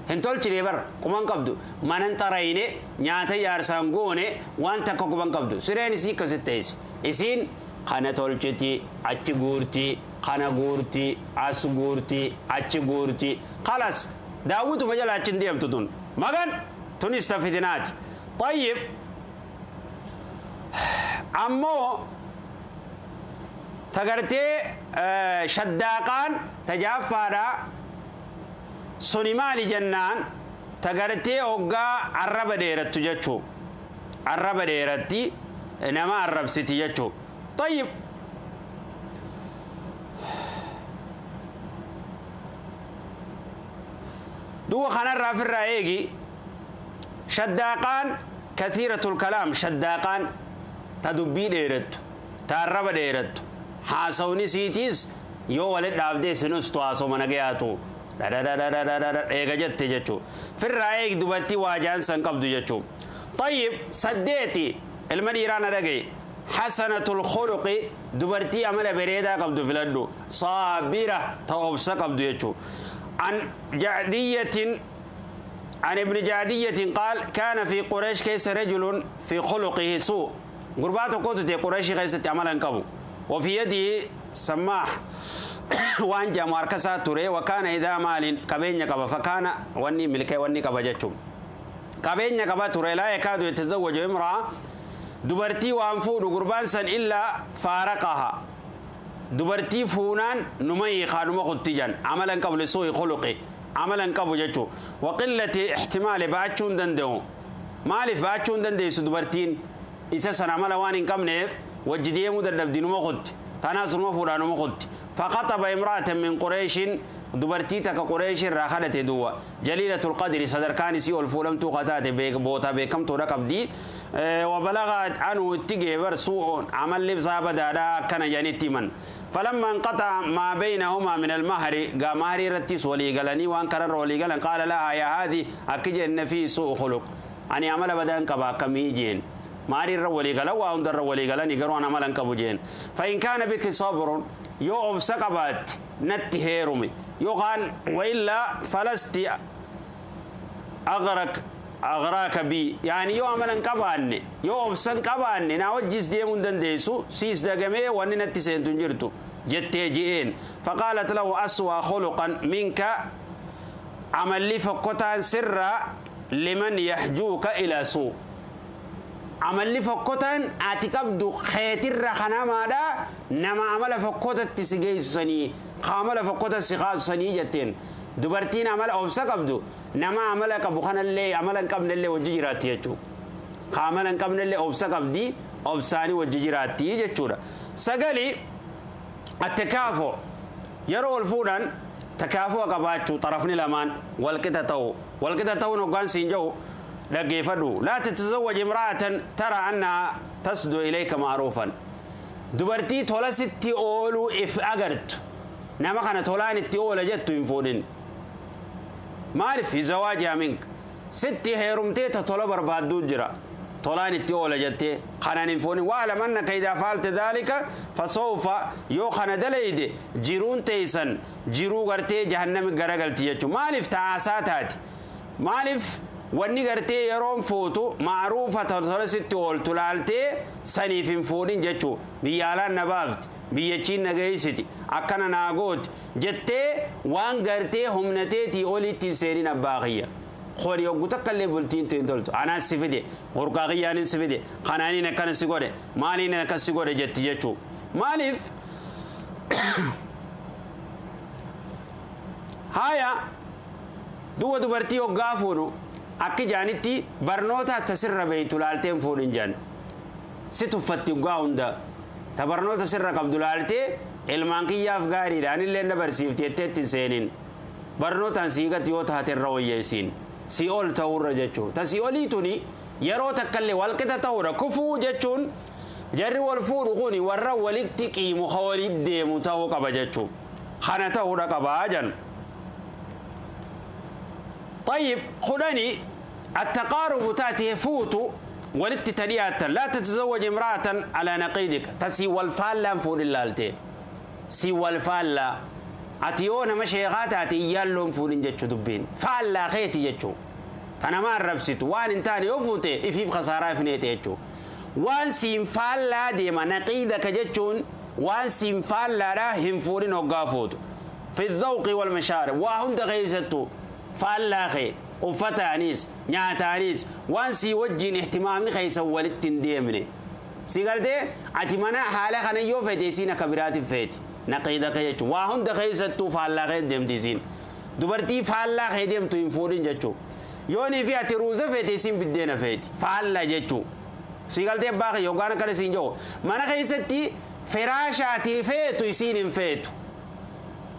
Hin tolchine bara quban qabdu. Mana hin xarayine nyaata jaarsaan goone waan takka quban qabdu. Sireen isii akkasitti teessi. Isiin kana tolchiti achi guurti kana guurti as guurti achi guurti. Kalas daawwituma jala achi hin deemtu tun. Magan tunis ta fitinaati. Tayyib ammoo tagartee shaddaaqaan tajaaffaadha suni maali jennaan tagartee hoggaa arraba dheerattu jechuu arraba dheeratti nama arrabsiti jechuu. Tayyib duuba kanarraa ofirraa eegi. Shaddaaqaan kathiiratul kalaam shaddaaqaan ta dubbii dheerattu ta arraba dheerattu haasawni siitiis yoo walit dhaabdee sinus tu haasawma nagayaatu dhadhadhadhadhadha eega jette jechuu. Firraa eegi dubartii waajaan san qabdu jechuu. Tayyib saddeeti ilma dhiiraa na dhagaye. Hasanatul khuluqi dubartii amala bareedaa qabdu filadhu. Saabira ta obsa qabdu jechuu. An jacdiyatin عن ابن جعدية قال كان في قريش كيس رجل في خلقه سوء. قرباته كنت قريش كيس عملا قبو وفي يده سماح وانجا ماركسا توري وكان إذا مال كبين قبا فكان وني ملكي وني قبا جتشو كبين قبا توري لا يكاد يتزوج امرأة دبرتي وانفود قربان سن إلا فارقها. دبرتي فونان نمي خانم قتجان عملا قبل سوء خلقه عملا قبو جتشو وقلة احتمال باتشون دندو مالف باتشون دندو دبرتين إذا سن عملا وان كم نيف وجديه مدرب دينو مقد تناصر مفوران مقد. فخطب امرأة من قريش دبرتي تك قريش راخلت دوا جليلة القدر صدر كان سي الفولم تو قتات بيك بوتا بكم تو ركب دي وبلغ عنه اتجه سوء عمل لبس بدا كان جانتي من. فلما انقطع ما بينهما من المهر قام مهر رتيس ولي قالني وان كرر ولي قال قال لها يا هذه أكجن إن في سوء خلق أني عمل بدن كبا كميجين ماري الرولي قال وان در ولي قال ني قرون عملا كبوجين. فإن كان بك صبر يوم سقبت نتهيرمي يقال وإلا فلست أغرق أغراك بي يعني يوم عملا كباني يوم سن كباني ناوجس دي من دنديسو سيس دقمي واني نتسين تنجرتو جتيجين. فقالت له أسوأ خلقا منك عمل لي فقطان سرا لمن يحجوك إلى سوء. عمل لي فقطان أتكبدو خيتر خناما دا نما عمل فقطة تسجي سني عمل فقطة سخاء سني جتين دبرتين عمل أوسا كبدو نما عمل كبخان اللي عملا قبل اللي وجيراتي يجو عملا قبل اللي أوسا كبدي أوساني وجيراتي يجورا. سجلي التكافؤ يرو الفوران تكافؤ كباتشو طرفني لمان والكتاتو والكتاتو نقان سينجو لقيفدو. لا تتزوج امرأة ترى أنها تصدو إليك معروفا. دبرتي تولا ستي أولو إف أجرت نما كان تولان التي أولا جت ينفودن ما في زواجها منك ستي هيرمتي تطلب بربادو جرا تولان التي أولا جت خنا ينفودن. واعلم أنك إذا فعلت ذلك فسوف يوخنا دليد جيرون تيسن جيرو غرتي جهنم غرغلتي يجو مالف تعاساتات مالف Wanni gartee yeroon fuutu ma'ruufa tola sitti ooltu laaltee saniif hin fuudhin jechuu. Biyya alaan na baafti, biyyachiin na geessiti, akkana naa gooti jettee waan gartee humnateetii olitti hin seenin abbaa kiyya. Kuni yogguu takka illee bultiin hin toltu. Anaas si fide, hurkaa kiyyaanin si fide, kanaaniin akkana si godhe, maaliin akkas si godhe jetti jechuu. Maaliif? Haaya duwwa dubartii hoggaa fuudhu akka jaanitti barnoota tasirra beeytu laalteen fuudhin jaan. Si tuffatti hoggaa hunda. Ta barnoota sirra qabdu laaltee ilmaan kiyyaaf gaariidha anillee na barsiifti jettee ittiin seenin. Barnootaan siigatti yoo taate irra wayyeessiin. Si ol ta'uurra jechuudha. Ta si olii tuni yeroo takkallee walqixa ta'uudha. Kufuu jechuun jarri wal fuudhu kuni warra walitti qiimu ka walitti deemu ta'uu qaba jechuudha. Kana ta'uudha qabaa jan. طيب خدني التقارب تأتي فوت ولت تلياتا. لا تتزوج امرأة على نقيدك تسي والفالة فول اللالتي سي والفالة أتيونا مشيغات أتي يالون فول جتشو دبين فالة خيتي جتشو أنا ما الربسيت وان انتاني يفوتي إفيف خسارة فنيتي جتشو وان سين فالة ديما نقيدك جتشون وان سين فالة راهم فولين وقافوت في الذوق والمشارب وهم دغيزتو فالة خي uffataanis nyaataanis waan sii wajjiin ihtimaamni keessa walitti hin deemne. Si galtee ati mana haala kana yoo fete isiin akka biraatiif feeti. Naqiida kee jechuun waa hunda keessattuu faallaa kee deemti isiin. Dubartii faallaa kee deemtu hin fuudhin jechuun. Yoonii fi ati ruuza feete isiin biddeena feeti. Faallaa jechuun. Si galtee abbaa kee yookaan akkana isiin jiru. Mana keessatti firaasha ati feetu isiin hin feetu.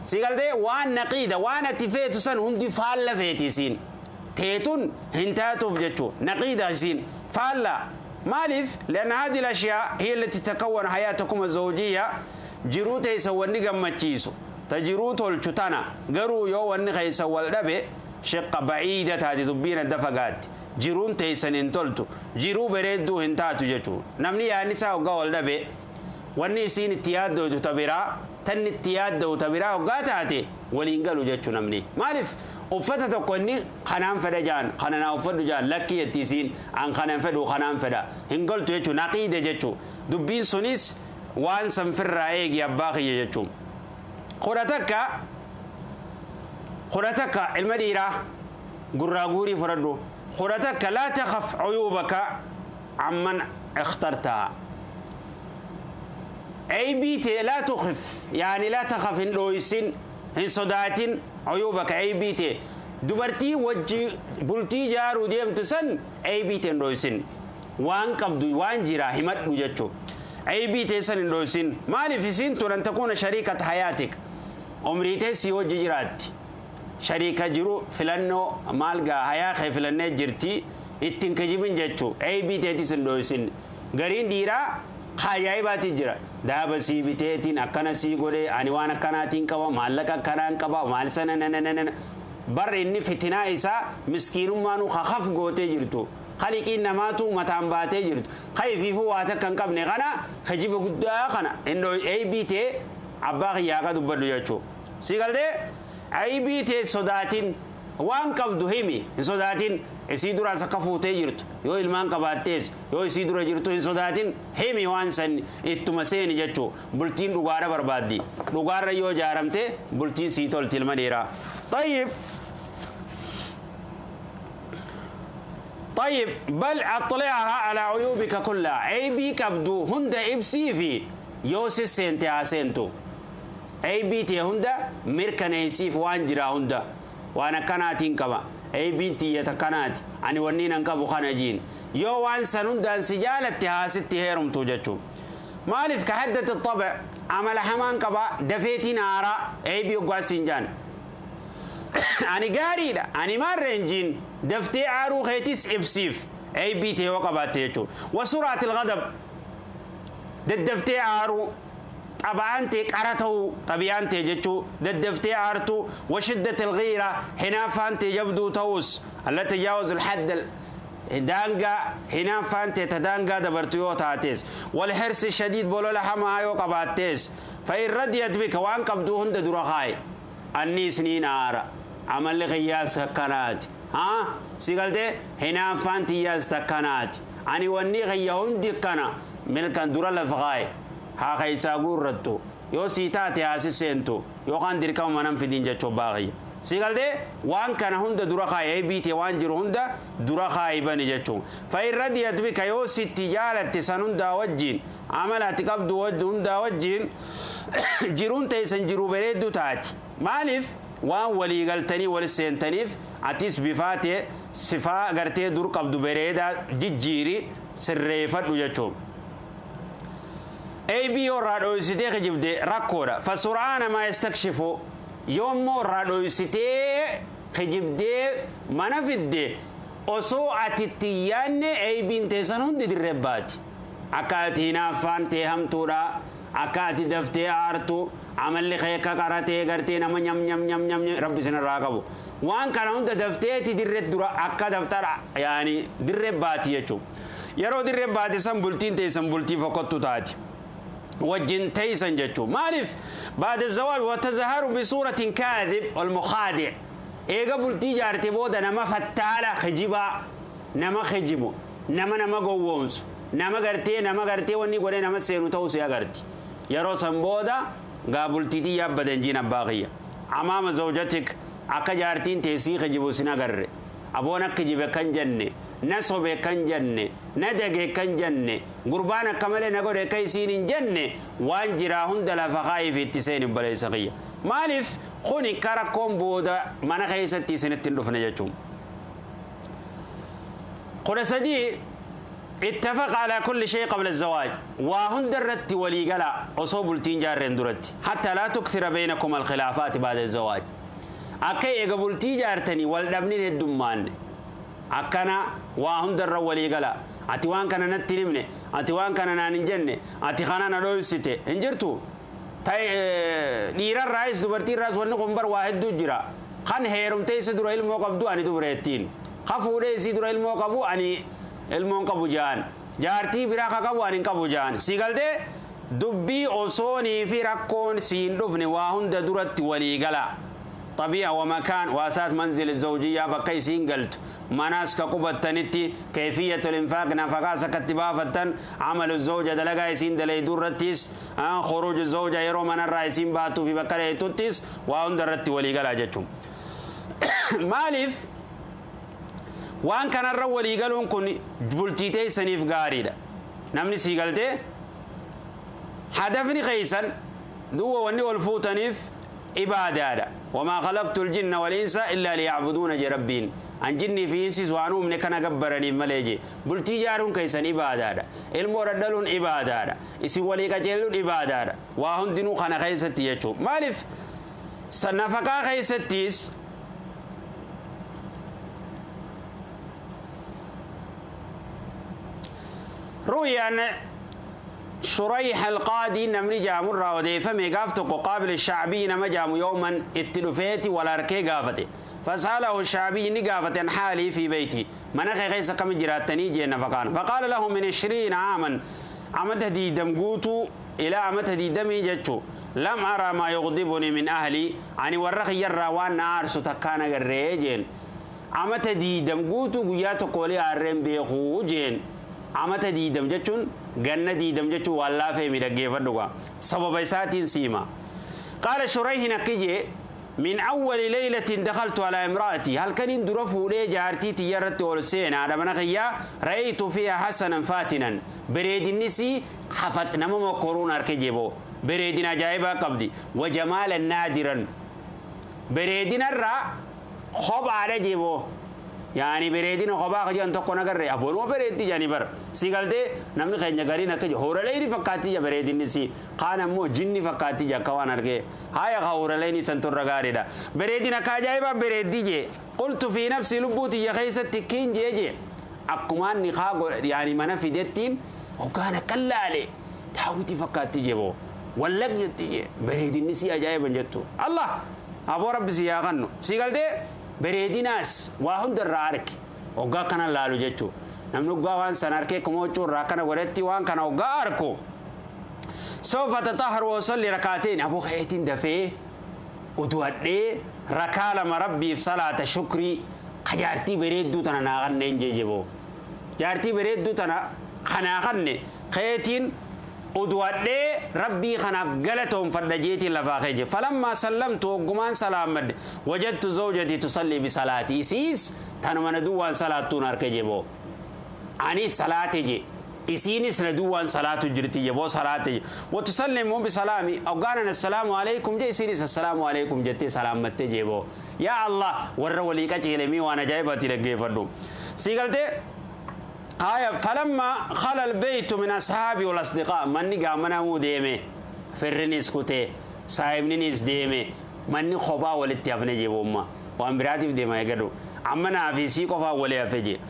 Si galtee waan naqiida waan ati feetu san hundi faalla feeti isiin. تيتون هنتاتوف جتشو نقيدة سين فالا مالف لأن هذه الأشياء هي التي تتكون حياتكم الزوجية. جروته يسوى النقم متشيسو تجروته الشتانا قروا يو النقا يسوى الدبي شقة بعيدة هذه دبين الدفقات جرون تيسن انتولتو جرو بريدو هنتاتو جتشو نمني يا نساء وقاو الدبي واني سين اتيادو تبرا تن اتيادو تبرا وقاتاتي ولينقلوا جتشو نمني مالف uffata tokko inni kanaan fedha jaan kana naa uffadhu jaan lakkii jetti isiin an kanan fedhu kanaan fedha hin galtu jechuu naqiide jechuu dubbiin sunis waan san firraa eegi abbaa kiyya jechuu. 11 ilma dhiiraa gurraa guurii fudhadhu. 11 laa takhaf cuyuubaka amman ikhtartaha. Aybii laa tukhif yaani laa takhaf hin dhooysin hin sodaatin عيوبك عيبيتي دبرتي وجي بلتي جارو ديمتو سن عيبيتي ندوسين وان قبدو وان جرا همت جچو عيبيتي سن ندوسين مالي في سين تون تكون شريكة حياتك عمريتي سي وجي جرات شريكة جرو فلانو مالغا حيا خي فلانه جرتي اتن كجيبن جچو عيبيتي سن ندوسين غرين ديرا ajaa'ibaati jira. Daaba sii biteetiin akkana sii godhee ani waan akkanaatiin qaba maallaqa akkanaan qaba maal sana nananana bar inni fitinaa isaa miskiinummaanuu kakaf gootee jirtu. Khaliqiin namaatu mataan baatee jirtu. Kayfiifuu waa takka hin qabne kana kijiba guddaa kana inni aybii abbaa kiyyaa akka dubbadhu jechuudha. Si galtee aybii ta'e sodaatiin waan qabdu himi hin sodaatin isii duraas akka fuutee jirtu yoo ilmaan qabaattees yoo isii dura jirtu hin sodaatin himi waan san ittuma seeni jechuu bultiin dhugaadha barbaaddi dhugaarra yoo ijaaramte bultiin sii tolti ilma dhiiraa. طيب طيب بل أطلعها على عيوبك كلها عيبي كبدو هند إبسي في يوسف سنتي عسنتو عيبي تي هند مركنيسي وان جرا هند وانا كناتين كما عيبي تي يتكنات أني ونين أنكبو خناجين يو وان سنون دان سجالة تهاستي هيرم توجتشو مالف كحدة الطبع عمل حمان كبا دفيتي نارا عيبي وقاسين أنا قاري لا أنا ما رنجين دفتي عارو خيتيس إبسيف أي بيتي وقباتيتو وسرعة الغضب دفتي عارو طبعا تي قرته طبيعة جتو دفتي عارتو وشدة الغيرة هنا يبدو توس التي تجاوز الحد دانجا هنا فانتي تدانجا دبرتيو تاتيس والحرص الشديد بولولا حما ايو قباتيس فإن رديت بك وان قبدوهن درخاي أني سنين آرا عمل غياس كنات Haa si galtee hinaaffaan tiyyaas takkanaati. Ani wanni kiyya hundi kana milkan dura lafa kaaye haa keessaa guurrattu yoo sii taate haa si seentu yookaan dirqama manan fidiin jechuu abbaa kiyya. Si galtee waan kana hunda dura kaaye biite waan jiru hunda dura kaaye bani jechuun. Fa'in radiyat bika yoo sitti jaalatte san hundaa wajjin amala ati qabdu hundaa wajjin jiruun teessan jiruu bareedduu taati. Maaliif waan walii galtanii wal seentaniif atis bifaatee sifaa gartee dur qabdu bareedaa jijjiiri sirreeffadhu jechuun. Eebii yoo irraa dho'isitee kijibde rakkoodha. Fasur'aana maa yastakshifu yoommoo irraa dho'isitee kijibdee mana fidde osoo ati itti yaadne eebiin teessan hundi dirree baati. Akka ati hinaaffaan tee hamtuudha. Akka ati daftee aartu amalli kee akka qaratee gartee nama nyam nyam nyam nyam rabbi sinirraa qabu. Waan kana hunda dafteeti dirree dura akka daftara yaani dirree baati jechuudha. Yeroo dirree baate san bultiin teessan bultii fokkottu taati. Wajjin teessan jechuudha. Maaliif baada zawaaj watazaharu bisuuratin kaadib walmukaadic. Eega bultii jaarte booda nama fattaala kijibaa nama kijibu nama nama gowwoomsu nama gartee wanni godhee nama seenu ta'uu si agarti. Yeroo san booda gaa bultiitii yaabbadan jiin abbaa kiyya. Amaama zawjatik akka jaartiin teessii kijibu sin agarre. Aboon akka kijibe kan jenne na sobe kan jenne na dage kan jenne gurbaan akka malee na godhe akka isiin hin jenne waan jiraa hunda lafa kaayiif itti seeni baleessa kiyya. Maaliif kuni karakkoon booda mana keessatti isinitti hin dhufne jechuun. 13 اتفق على كل شيء قبل الزواج وهن درت ولي قلا أصوب التين جارين درت حتى لا تكثر بينكم الخلافات بعد الزواج. أكي قبلتي جارتني والدبنين الدمان أكنا وهن در ولي قلا أتوان كان نتنمني أتوان كان نانجنة أتخانا نروسيته انجرتو تاي ديرا الرئيس دبرتي الرئيس ونقوم بر واحد دجرا خان هيرم تيس درا الموقف دو أني دبرتين خفوا ليس درا الموقف أني ilmoon qabu jaan jaartii biraa ka qabu ani hin qabu jaan si galtee dubbii osoonii fi rakkoon siin dhufne waa hunda duratti walii gala. Xabii'a wa makaan waasaat manzil zawjiyyaa bakka isiin galtu manaas ka qubattanitti kayfiyyatul infaaq nafaqaas akkatti baafattan amalu zawja dalagaa isiin dalayduu irrattis khuruuju zawja yeroo manarraa isiin baatuu fi bakka dheeytuttis waa hunda irratti walii galaa jechuun. Maaliif waan kanarra walii galuun kun bultii teessaniif gaariidha. Namni sii galtee hadafni keessan duwwa wanni ol fuutaniif ibaadaadha. Wamaa khalaqtu ljinna wal insa illaa liyacbuduuna je rabbiin. An jinnii fi insis waan uumne kana gabbaraniif malee je. Bultii ijaaruun keessan ibaadaadha. Ilmoo dhadhaluun ibaadaadha. Isin walii qajeeluun ibaadaadha. Waa hundinuu kana keessatti jechuudha. Maaliif nafaqaa keessattis روي أن شريح القاضي نمني جام الراودي فمي قافتو قابل الشعبي نما جام يوما اتلفيتي ولا ركي قافتي فسأله الشعبي نقافة عن حالي في بيتي مناخي غيس كم جراتني جينا فقال فقال له من 20 عاما عمته دي دمقوتو إلى عمته دي دمي جتشو لم أرى ما يغضبني من أهلي عني ورخي يرى وأن أرسو تكانا قريجين عمته دي دمقوتو قياتو قولي أرين بيخو جين amata diidam jechuun ganna diidam jechuun waan laafee miidhaggeeffadhu gaa sababa isaatiin siima. Qaala shurayhin akki jee min awwali laylatin dakhaltu alaa imra'atii halkaniin dura fuudhee jaartii tiyya irratti ol seena haadha mana kiyyaa ra'aytu fiihaa hasanan faatinan bareedinnisii hafat nama mokkoruun harke jeboo bareedina ajaa'ibaa qabdi wajamaalan naadiran bareedinarraa kophaadha jeboo yaani bareedina kophaa kajan tokko nagarre aboonuma bareeddi jaani bara si galtee namni keenya gariin akka hooraleeni fakkaatti ja bareedinni si kaan ammoo jinni fakkaatti ja akka waan argee haya ka hooraleeni san turra gaariidha bareedina akka ajaa'ibaa bareeddi jee qultu fi nafsi lubbuu tiyya keessatti kiin jee jee akkumaan ni kaa yaani mana fidettiin hoggaan akka laale daawwitii fakkaatti jee boo wallag jetti jee bareedinni si ajaa'iban jettu Allah aboo rabbi si yaa kannu si galtee bareedinaas waa hundarraa arge hoggaa kana laalu jechuu namni hoggaa waan san arkee kuma huccuurraa akkana godhetti waan kana hoggaa arku sawfa tataharu wa usalli rakaateen aboo ka'eetiin dafee udu'adhee rakaa lama rabbiif salaata shukrii Jaartii bareedduu tana naa kanneen jejeboo. Jaartii bareedduu tana kanaa kanne keetiin uduwadhee rabbii kanaaf galatoonfadha jeetiin lafaa keeje. Falammaa sallamtu hoggumaan salaammadhe wajadtu zawjatii tusallii bisalaatii isiis tanuma na duwwaan salaattuun harka jeboo. Ani salaate je isiinis na duwwaan salaatu jirti jeboo salaate je. Watusallimu bisalaami hoggaanan assalaamu alaikum je isiinis assalaamu alaikum jettee salaammattee jeboo. Yaa Allah warra walii qaceelemii waan ajaa'ibaatti dhaggeeffadhu. Sii galtee آية فلما خلا البيت من أصحابي والأصدقاء مني قامنا مو ديمي فرنيس كوتي صاحبنيس ديمي مني خبا ولتي أفني جيبوما وأن براتي ديما يقدو عمنا في سي قفا ولي أفجي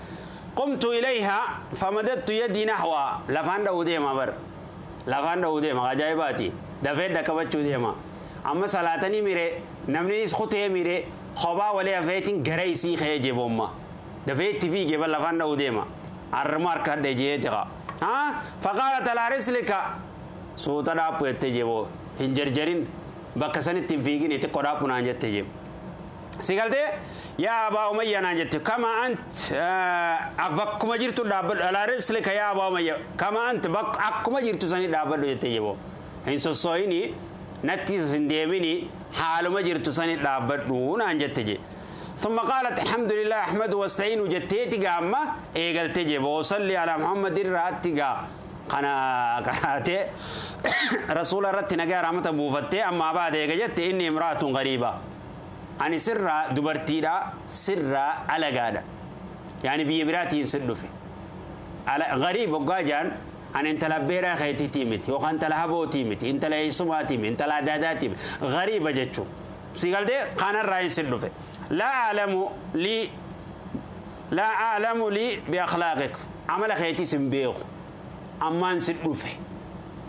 قمت إليها فمددت يدي نحوها لفان دو ديما بر لفان دو ديما عجائباتي دفيد دكبتشو ديما أما صلاتني ميري نمنيس خوتي ميري خبا ولي أفيتين غريسي خي جيبوما دفيد تفي جيبا لفان دو ديما الرمار كده جيتها ها فقالت على رسلك سوتا دابو يتجيبو هنجرجرين بكسن التنفيقين يتقرابو نانجت تجيب سيقالتي يا أبا أمية نانجت كما أنت أبكما جرتو دابل على رسلك يا أبا أمية كما أنت بك أكما جرتو سني دابل يتجيبو هن سوسويني نتي سنديميني حالو ما جرتو سني دابل نانجت تجيب ثم قالت الحمد لله أحمد واستعين جتيتي قامة إيقل تجيب وصلي على محمد الراتي قنا قراتي رسول الرت نجا رحمة بوفتي أما بعد إيقل إني امرأة غريبة أنا سر دبرتيدا سر على قادة يعني بيبراتي ينسدوا في على غريب وقاجان أنا أنت لبيرا خيتي تيمتي وخانت لهبو تيمتي أنت لا يسمع تيمتي أنت لا دادا تيمتي غريبة جتشو سيقال دي قانا الرئيس في لا أعلم لي بأخلاقك عمل خيتي سنبيخ أمان سنبوفه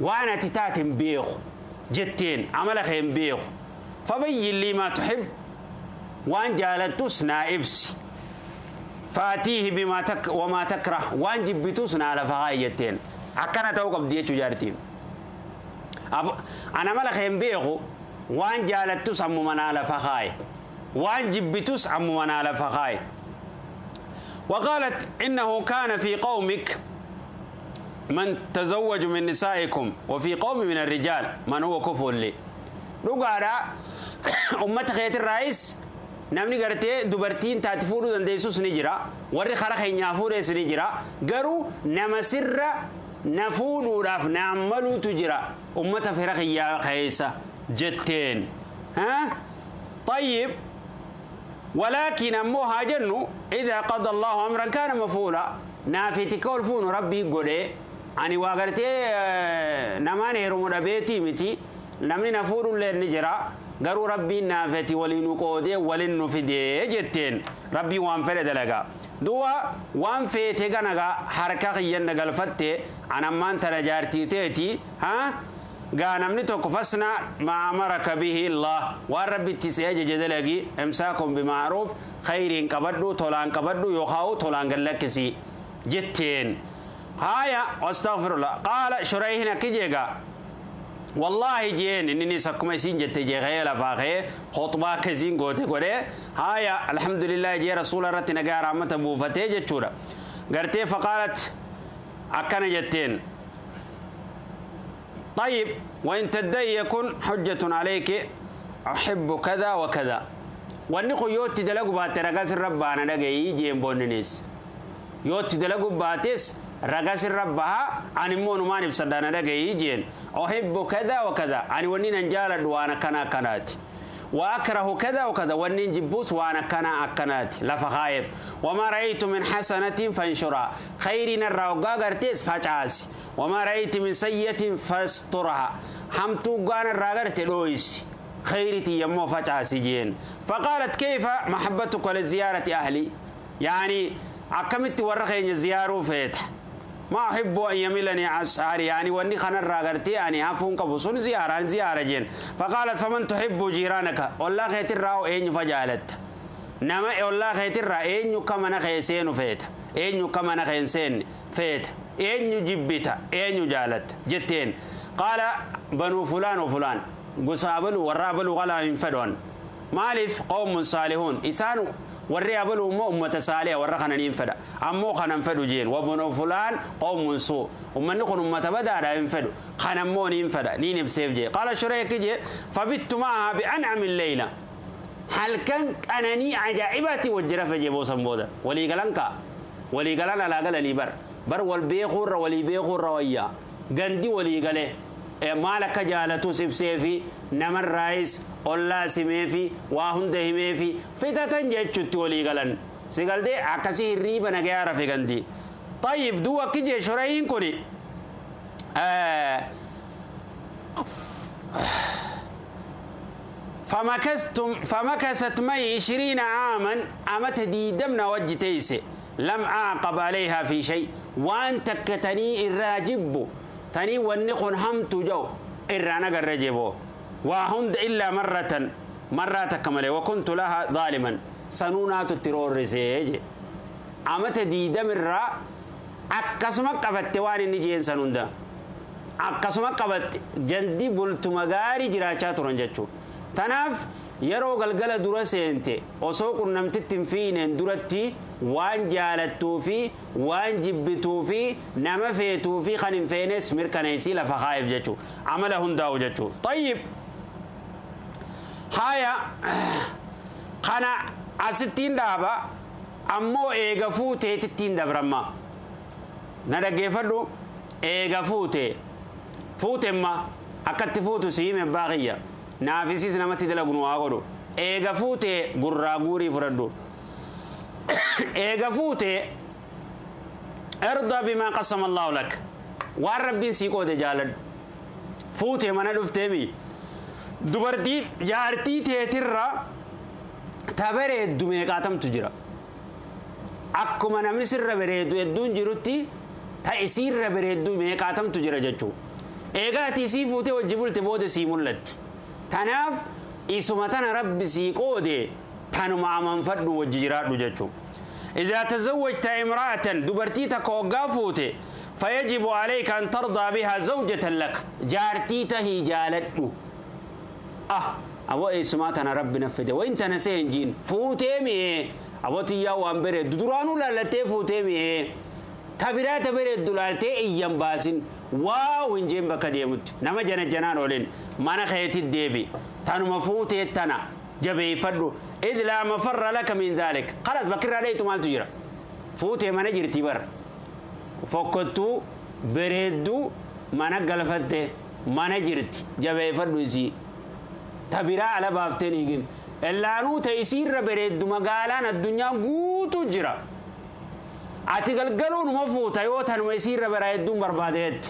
وأنا تتاتم بيخ جتين عمل خيم بيخ فبين لي ما تحب وأن جالتوس نائبسي فأتيه بما تك وما تكره وأن جبتوس على فغاي جتين أكنا توقف ديتو جارتين أنا مال خيم بيخ وأن جالتوس أمو على فغاي وأن جبتوس عمو على فخاي وقالت إنه كان في قومك من تزوج من نسائكم وفي قوم من الرجال من هو كفو لي رقارا أمة خيط الرئيس نمني قرتي دبرتين تاتفورو دنديسوس نجرا وري خرخ ينافوريس نجرا قرو نما سر نفولو راف نعملو تجرا أمة فرخ يا خيسة جتين ها طيب ولكن أمها جنو إذا قضى الله أمرا كان مفعولا نافتك والفون ربي قولي أني واغرتي نماني رمو بيتي متي نمني نفور للنجرة قالوا ربي نافتي ولنقودي ولنفدي جتين ربي وانفرد لك دوا وانفيتي كنغا حركة خيان قلفتي أنا ما أنت رجارتي تيتي ها قال نمني توك ما أمرك به الله والرب تسيج جدلقي امساكم بمعروف خير قبدو تولان قبدو يخاو تولان قلكسي جتين هايا واستغفر الله قال شريهنا كجيغا والله جين إنني سكما سين جت جيغيلا فاخي خطبة كزين قوتي قولي هايا الحمد لله جي رسول رتي نقا رحمة بوفتي جتشورا قرتي فقالت أكنا جتين طيب وإن تدعي يكون حجة عليك أحب كذا وكذا وأنه يوتي دلقوا باتي رقاس الرب أنا لقي جيم بونيس يوتي دلقوا باتيس رقاس الربها أنا مون ما نبصد أنا لقي جين أحب كذا وكذا أنا ونين أنجال وأنا كنا كنات وأكره كذا وكذا ونين جبوس وأنا كنا أكنات لا فخايف وما رأيت من حسنة فانشرها خير الروقا قرتيس فاجعاسي وما رأيت من سيئة فاسترها حمتو قان الراغرت لويس خيرتي يمو فاجعاسي جين فقالت كيف محبتك لزيارة أهلي يعني عكمت ورخين زيارو فيتح ما أحب أن يميلني عسعري يعني واني خنا الراغرتي يعني عفون كبسون زيارة زيارة جين فقالت فمن تحب جيرانك والله خيت الراو أين فجالت نما والله خيت الرا أين كما نخيسين فيت أين كما نخيسين فيت أين جبتا أين جالت جتين قال بنو فلان وفلان قصابلو والرابلو غلا ينفدون مالف قوم صالحون إسان Warri abaluu immoo ummata saaliha warra kana niin fedha. Ammoo kanan fedhu jeen. Wabnu fulaan qawmun suu. Ummanni kun ummata badaadha hin fedhu. Kanammoo niin fedha. Niin ibseef jee. Qaala Shureeki jee fabittu maahaa bi'an'amin leyla. Halkan qananii ajaa'ibaatti wajji rafe jee boosan booda. Walii galan kaa. Walii galan alaa galanii bar. Bar wal beekuurra walii beekuurra wayyaa. Gandi walii galee. Maal akka jaalatus ibseefi namarraayis ollaa simeefi waa hunda himeefi fitatan jechutti walii galan. Si galtee akkasii hirriiba nagayaa rafe gandi. Tayyib duu akki jee Shurayiin kuni فمكثت معي 20 عاما أمت ديدمنا وجه تيسي لم أعقب عليها في شيء وأن تكتني الراجب تني ونخن همت جو إرانا قرجبو وهند إلا مرة مرة تكمل وكنت لها ظالما سنونات الترور رسيج أمت ديدم الرا أكسمك قبت واني نجين سنوندا أكسمك قبت جندي بلت مغاري جراجات رنجتشو تناف yeroo galgala dura seente osoo qunnamtitti hin fiineen duratti waan jaalattuu fi waan jibbituu fi nama feetuu fi kan hin feenes mirkaneessii lafa kaa'eef jechuu amala hundaa'u jechuu. Tayyib haya kana asittiin dhaaba ammoo eega fuuteetittiin dabramma na dhaggeeffadhu eega fuute fuutemma akkatti fuutu si hime baaqiyya. Naafisiis namatti dalagu nu haa godhu. Eega fuutee gurraa guurii fudhadhu. Eega fuutee irda bimaa qasama Allahu lak. Waan rabbiin sii qoode jaaladhu. Fuutee mana dhufteemi. Dubartii jaartii teetirra ta bareeddu meeqaatamtu jira. Akkuma namni sirra bareeddu hedduun jirutti ta isiirra bareeddu meeqaatamtu jira jechuudha. Eegaa ati isii fuutee wajji bulte booda sii mul'atti. Tanaaf isuma tana rabbi sii qoode tanuma amanfadhu wajji jiraadhu jechuudha. إذا تزوجت امرأة دبرتي تكوغا فوتي فيجب عليك أن ترضى بها زوجة لك جارتي تهي جالتو أبو إسما تنا ربي نفده وإنت نسين جين فوتي مي أبو تيا وأمبري درانو لالتي فوتي مي تبرا تبري دولالتي إيام باسين واو إنجين بكديمت نما جنا جنان ولين ما نخيتي الديبي تنو مفوتي تنا جبي فدو إذ لا مفر لك من ذلك خلاص بكر عليه مال تجرا فوتي ما نجرتي بر فكتو بريدو ما نقلفته ما نجرتي جبي فدو يسي تبرا على بافتين يجين إلا نو تيسير بريدو مقالان الدنيا قوتو جرا ati galgaluun fuuta yoo tanuma isiirra bareedduun barbaadeetti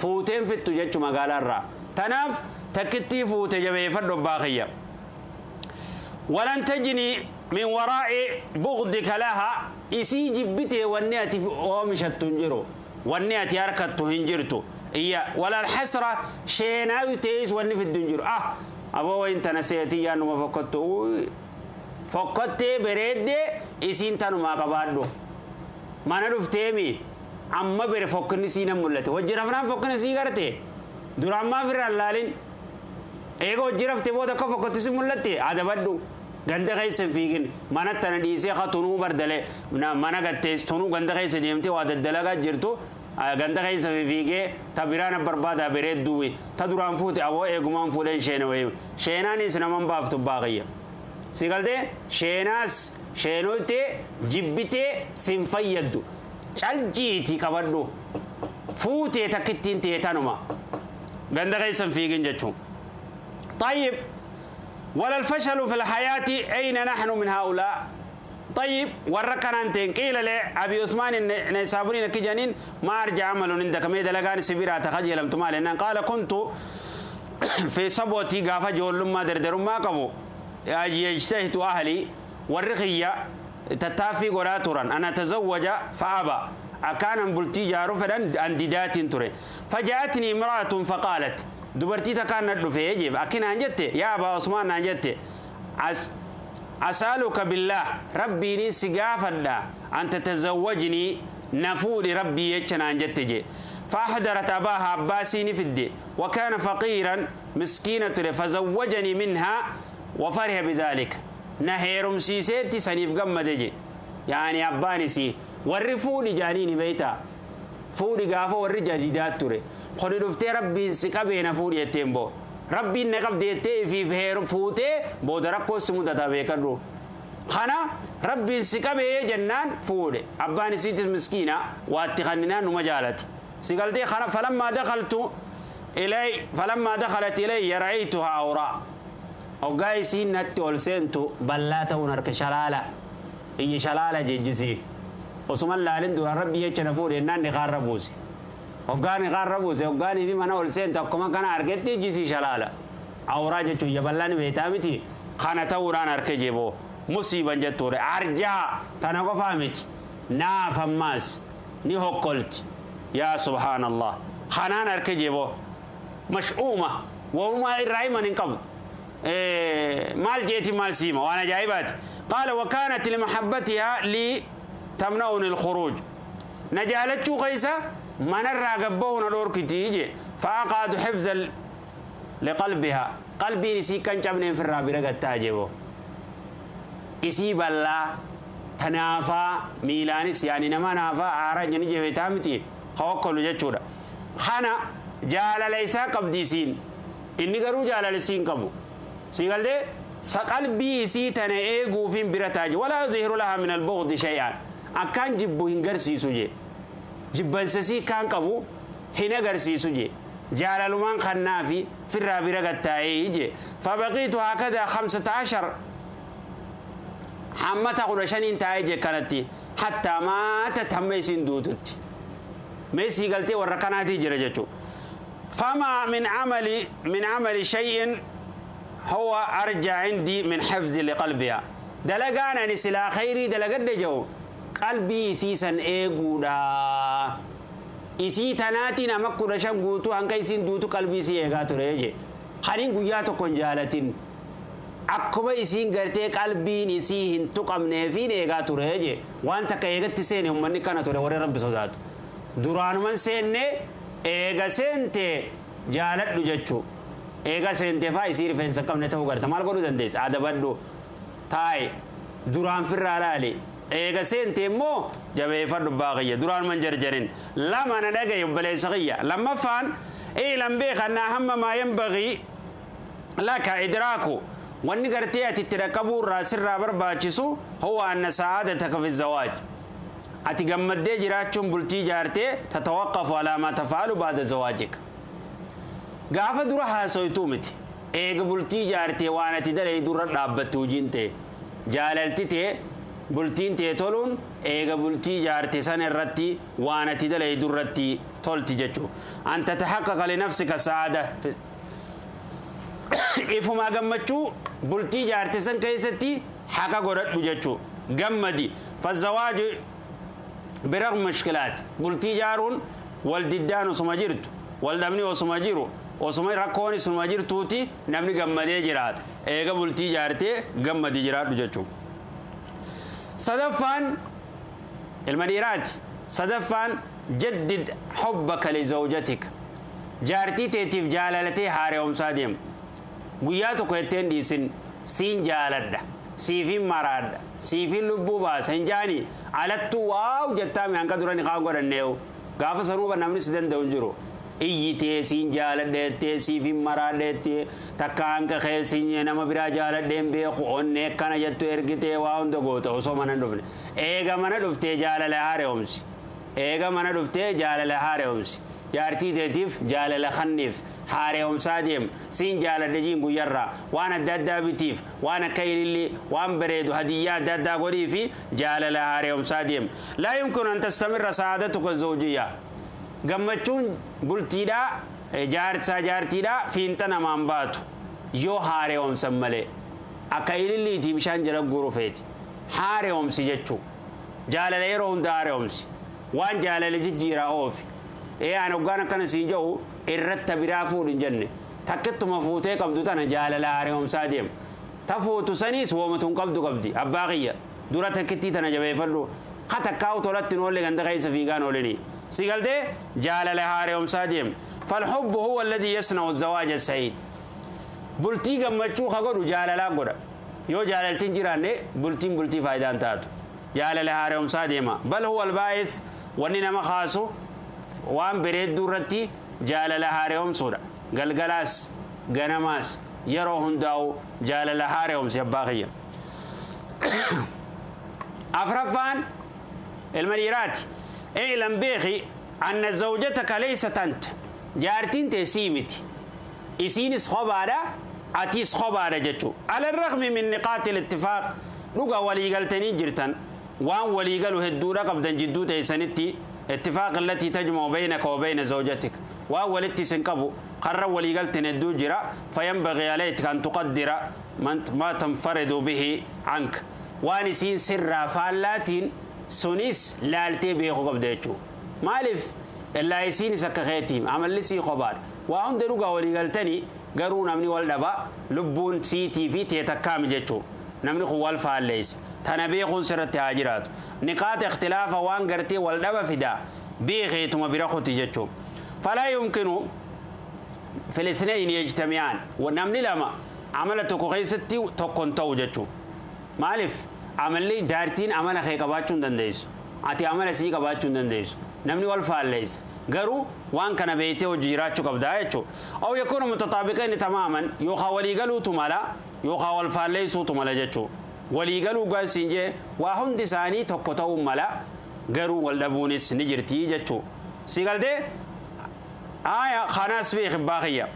fuuteen fittu jechu magaalaarraa tanaaf takkittii fuute jabeeffadhu abbaa kiyya. Walan tajni min waraa'i bugdika laha isii jibbitee wanni ati oomishattu hin jiru wanni ati harkattu hin jirtu iyya walal hasra sheenaayu ta'es wanni fiddu hin jiru aboo wayin tana seetii yaanuma fokkottu fokkottee bareeddee isiin tanumaa qabaadhu. Mana dhufteemi amma bere fokkinni sii nan mul'ate hojii rafnaan fokkinni sii garte dura ammaa firraan laalin eega hojii rafte booda akka fokkottu si mul'atte adabadhu ganda keessa hin fiigin mana tana dhiisee haa tunuu bardale mana gattees tunuu ganda keessa deemtee waa daddalagaa jirtu ganda keessa fiigee ta biraan barbaadaa bareedduuwi ta duraan fuute aboo eegumaan fuudheen sheena wayii sheenaanis naman baaftu baaqiyya si galtee sheenaas sheenolte jibbitee sin fayyaddu caljiitii qabadhu fuutee takkittiin ta'e tanuma ganda keessan fiigin jechuun. طيب ولا الفشل في الحياة أين نحن من هؤلاء؟ طيب وركنا أنتين قيل لأبي عثمان النيسابوري كجنين ما أرجع عمل عندك ميدا لقاني سبيرا تخجل لم تمال قال كنت في صبوتي قافة جول لما دردر ما قبو يجتهد أهلي والرخية تتافي قراتورا أنا تزوج فأبى أكان بلتي جارو فدن أنديدات تري فجاءتني امرأة فقالت دبرتي تكان ندفع يجب أكن أنجت يا أبا عثمان أنجت أسألك بالله ربي نسقافا أن تتزوجني نفول ربي يجن أنجت جي فأحضرت أباها عباسي في وكان فقيرا مسكينة فزوجني منها وفرح بذلك. Na heerumsiiseetti saniif gammade je. Yaani abbaan isii warri fuudhi jaaniini beeyta. Fuudhi gaafa warri jadiidaa ture. Kuni dhuftee rabbiin si qabee na fuudhi jetteen boo. Rabbiin na qabde jettee ifiif heerum fuutee booda rakkoo si mudata beekadhu. Kana rabbiin si qabee jennaan fuudhe. Abbaan isiitis miskiina waatti kanninaan numa jaalate. Si galtee kana falammaa dakaltu ilay falammaa dakalat ilayya ra'aytuhaa awraa. Hoggaa isiin natti ol seentu bal'aa ta'uun harka shalaala. Iyyi shalaala jejjisii. Osuman laalin duraan rabbi jecha na fuudhe jennaan niqaarra buuse. Hoggaa niqaarra buuse hoggaanii fi mana ol seentu akkuma kana argetti ijjisii shalaala. Awraa jechuun jaballaan beektaa miti. Kana ta'uudhaan harka jeboo. Musiiban jettuudha. Arjaa tana qofaa miti. Naaf ammaas ni hokkolti. Yaa subhaanallah. Kanaan harka jeboo. Mash'uuma. Walumaa irraa himan hin qabu. Maal jeeti maal siima waan ajaa'ibaati. Qaala wakaanat limahabbatihaa lii tamna'uni alkhuruuj. Na jaalachuu keessa manarraa gabbahuu na dhoorkitii je. Faaqaadu xifza liqalbihaa. Qalbiin isii kan cabneen firraa bira gattaa jeboo. Isii bal'aa tanaafaa miilaanis yaani nama naafaa aaraa jeni jebeetaa miti hawakkolu jechuudha. Kana jaalala isaa qabdi isiin. Inni garuu jaalala isii hin qabu. Si galtee qalbii isii tana eeguufin bira taaje. Walaa yudhiru lahaa min albughdi shay'an. Akkaan jibbu hin garsiisu je. Jibbansasii kaan qabu hin agarsiisu je. Jaalalumaan kannaafi firraa bira gattaa'ee je. Fabaqiitu haakadaa 15 hammata 15 taa'ee je kanatti. Hattaa maatat hamma isiin duututti. Mee sii galtee warra kanaatii jira jechuudha. فما من عمل شيء هو أرجع عندي من حفظ لقلبها. دلقانا نسلا خيري دلقد جو قلبي سيسا إيقودا إسي تناتي نمكو رشان قوتو هنكا إسين دوتو قلبي سي إيقاتو ريجي خانين قياتو كنجالتين أكما إسين قرتي قلبي نسيهن تقم نفين إيقاتو ريجي وانتا كيغت سيني هم من كانتو روري رب صداتو دران من سيني إيغا سينتي جالت لجتشو eega seente faa isii rifeensa qabne ta'uu garta maal godhuu dandeessa adabadhu taa'i duraan firraa laali eega seente immoo jabeeffadhu baaqiyya duraan man jarjarin lama na dhagaye obboleessa qiyya lammaffaan ilan beekannaa hamma maa yanbagii laka idraaku wanni gartee ati itti dhaqqabuu irraa sirraa barbaachisu huwa anna sa'aadataka fi zawaaj ati gammaddee jiraachuun bultii jaartee tatawaqqafu alaa maa tafaalu baada zawaajika gaafa dura haasoytuu miti eega bultii jaartee waan ati dalee dura dhaabbatte hojiin ta'e jaalalti ta'e bultiin ta'e toluun eega bultii jaarte san irratti waan ati dalee duratti tolti jechuudha. An tatahaqqaqa linafsika sa'aada ifumaa gammachuu bultii jaarte san keessatti haqa godhadhu jechuudha. Gammadi fazzawaaju biraqmi mushkilaati bultii jaaruun wal diddaan osuma jirtu wal dhabni osuma jiru osuma rakkoon isuma jirtuuti namni gammadee jiraata. Eega bultii jaartee gammadii jiraadhu jechuudha. Sadaffaan ilma dhiiraati. Sadaffaan jaddid hubbaka lizawjatika. Jaartii teetiif jaalalatee haaromsaa deemu. Guyyaa tokko jetteen dhiisin siin jaaladha, siifin maraadha, siifin lubbuu baasa hin jaanii alattuu waaw jettaa mi hanqa dura niqaa godhanneewu. Gaafa sanuuba namni si danda'u hin jiru. Iyyitee siin jaaladheettee siifin maraadheettee takka hanqa keessin nama biraa jaaladheen beeku onnee akkana jettu ergitee waa hunda goota osoo mana hin dhufne. Eega mana dhuftee jaalala haaromsi. Eega mana dhuftee jaalala haaromsi. Jaartii teetiif jaalala kanniif haaromsaa deemu siin jaaladhe jiin guyyarraa waan adda addaa bitiif waan akka ilillii waan bareedu hadiyyaa adda addaa godhii fi jaalala haaromsaa deemu. Laa yumkinu an tastamirra sa'aadatuka zawjiyyaa. Gammachuun bultiidhaa jaarsaa jaartiidhaa fiinxa namaan baatu yoo haaromsan malee akka ililliitii bishaan jala guuru feeti. Haaromsi jechuu jaalala yeroo hunda haaromsi waan jaalala jijjiiraa oofi. Ani hoggaan akkana siin jedhu irratti biraa fuudhu hin jenne takkittuma fuutee qabdu tana jaalala haaromsaa deemu. Ta fuutu saniis woomatuun qabdu qabdi abbaa qiyya dura takkittii tana jabeeffadhu ha takkaa'u tolatti hin oolle ganda keessa fiigaan oolinii. Si galtee jaalala haaromsaa deemu. Falhubbu huwa alladhi yasna'u zawaaja sa'iid. Bultii gammachuu ka godhu jaalalaa godha. Yoo jaalaltiin jiraanne bultiin bultii faayidaan taatu. Jaalala haaromsaa deema. Bal huwa albaa'is wanni nama kaasu waan bareedduu irratti jaalala haaromsuudha. Galgalaas ganamaas yeroo hundaa'u jaalala haaromsi abbaa kiyya. Afraffaan ilma dhiiraati. I'lam beeki anna zawjataka laysat anta. Jaartiin tee sii miti. Isiinis kophaadha atiis kophaadha jechuu. Ala raqmi min niqaati ittifaaq dhuga waliigaltanii jirtan waan waliigalu hedduudha qabdan jidduu teessanitti اتفاق التي تجمع بينك وبين زوجتك وولدت سنقبو قرر وليقلت ندو جرا فينبغي عليك أن تقدر ما تنفرد به عنك وانسين سر فالاتين سنيس لالتي بيخو قبديتشو مالف إلا يسيني سكخيتيم عمل لسي خبار وعند رقا وليقلتني قرونا مني والدبا لبون سي تي في تيتكام جيتشو نمني خوال فاليس تنبيخون سرت هاجرات نقاط اختلاف وان قرتي والدبا فدا بيخيتما برخوتي جيتشو فلا يمكن في الاثنين يجتمعان ونمني لما عملتك خيستي تكون توجتشو مالف عمل لي جارتين عمل خي قباچون دنديس اتي عمل سي قباچون دنديس نمني والفاليس غرو وان كان بيته وجيراتشو قبدايچو او يكونوا متطابقين تماما يوخا ولي قالو تمالا يوخا والفاليس تمالا جچو ولي قالو قاسينجي وهند ثاني توكتو ملا غرو ولدبونس نجرتي جچو سيغلدي آية خناس في باقية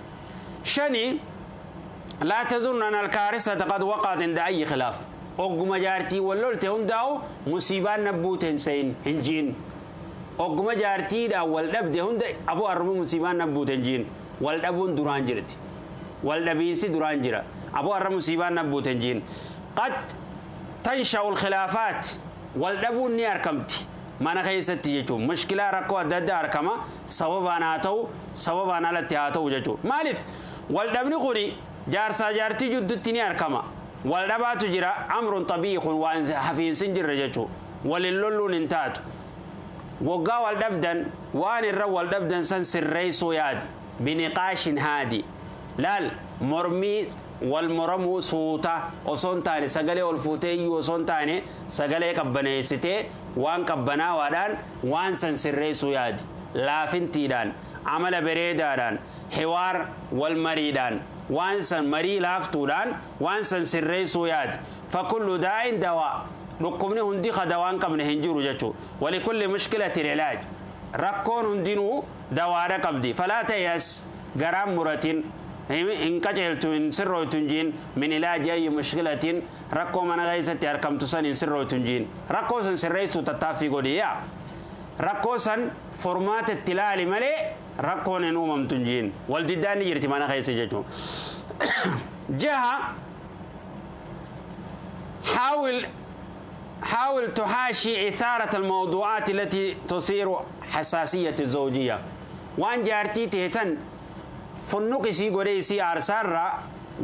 شني لا تظن أن الكارثة قد وقعت عند أي خلاف أقوم جارتي ولولتي هنداو مصيبة نبوتين سين هنجين أقوم جارتي دا والدب هند أبو أرمو مصيبة نبوتين جين والدبون دوران جرتي والدبينسي دوران جرا أبو أرمو مصيبة نبوتين جين قد تنشأ الخلافات والدبون نياركمتي mana keessatti jechuun mushkilaa rakkoo adda addaa argama sababaan haa ta'u sababaan alatti haa ta'u jechuun maaliif waldhabni kuni jaarsaa jaartii jidduutti ni argama waldhabaatu jira amrun xabii'i kun waan hafiinsi hin jirre jechuun walin lolluun hin taatu waggaa waldhabdan waan irra waldhabdan san sirreessuu yaadi biniqaashin haadi laal mormii wal moramuu suuta osoo hin taane sagalee ol fuutee iyyuu osoo hin taane sagalee qabbaneessitee waan qabbanaawaadhaan waan san sirreessuu yaadi laafintiidhaan amala bareedaadhaan hiwaar wal mariidhaan waan san marii laaftuudhaan waan san sirreessuu yaadi fakullu daa'in dawaa dhukkubni hundi ka dawaan qabne hin jiru jechuu walikulli mushkilatin ilaaj rakkoon hundinuu dawaadha qabdi falaa ta'yas garaan muratin إن قجلت إن سروا تنجين من علاج أي مشكلة ركو من غيست أركم تسن إن سروا تنجين ركو سن سريسو تتافي قولي ركو سن فرمات التلال ملي ركو ننومم تنجين والددان يرتي من غيس جتو جهة حاول تحاشي إثارة الموضوعات التي تثير حساسية الزوجية وان جارتي تهتن funnuq isii godhee isii aarsaarraa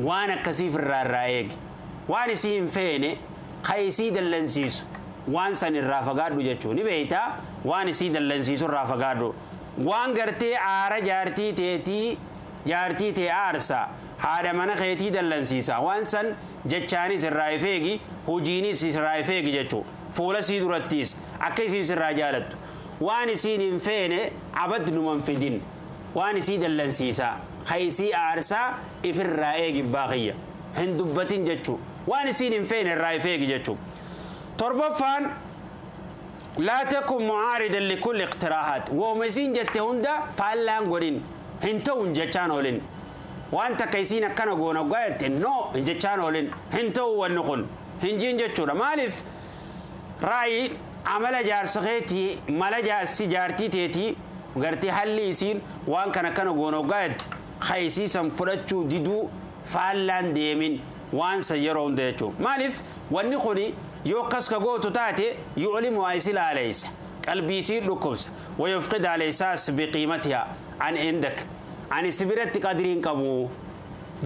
waan akkasii irraa irraa eegi waan isii hin feene ka isii dallansiisu waan san irraa fagaadhu jechuu ni beeytaa waan isii dallansiisu irraa fagaadhu waan gartee aara jaartii teetii jaartii tee aarsa haadha mana keetii dallansiisa waan san jechaanis irraa ifeegi hojiinis irraa ifeegi jechuu fuula sii durattiis akka isiin sirraa jaalattu waan isiin hin feene abadnuman fidin waan isii dallansiisaa ka isii aarsaa ifirraa eegi baaqiyya hin dubbatin jechuu waan isiin hin feene irraa ifeegi jechuu torbaffaan laa takun mucaaridan likulli iqtiraahaat wooma isiin jette hunda faallaan godhin hin ta'un jechaan oolin waan takka isiin akkana goona oggaa jette no hin jechaan oolin hin ta'u wanni kun hin jiin jechuudha maaliif ra'ayi amala jaarsa keetii mala jaarsi jaartii teetii gartee halli isiin waan kana kana goona oggaa jette haysiisan fudhachuu diduu faallaan deemin waan san yeroo hunda jechuudha maaliif wanni kuni yoo akkas ka gootu taate yu'limu waa isi laaleysa qalbii isii dhukkubsa wayufqid alaysaas biqiimatihaa an indak ani si biratti qadrii hin qabu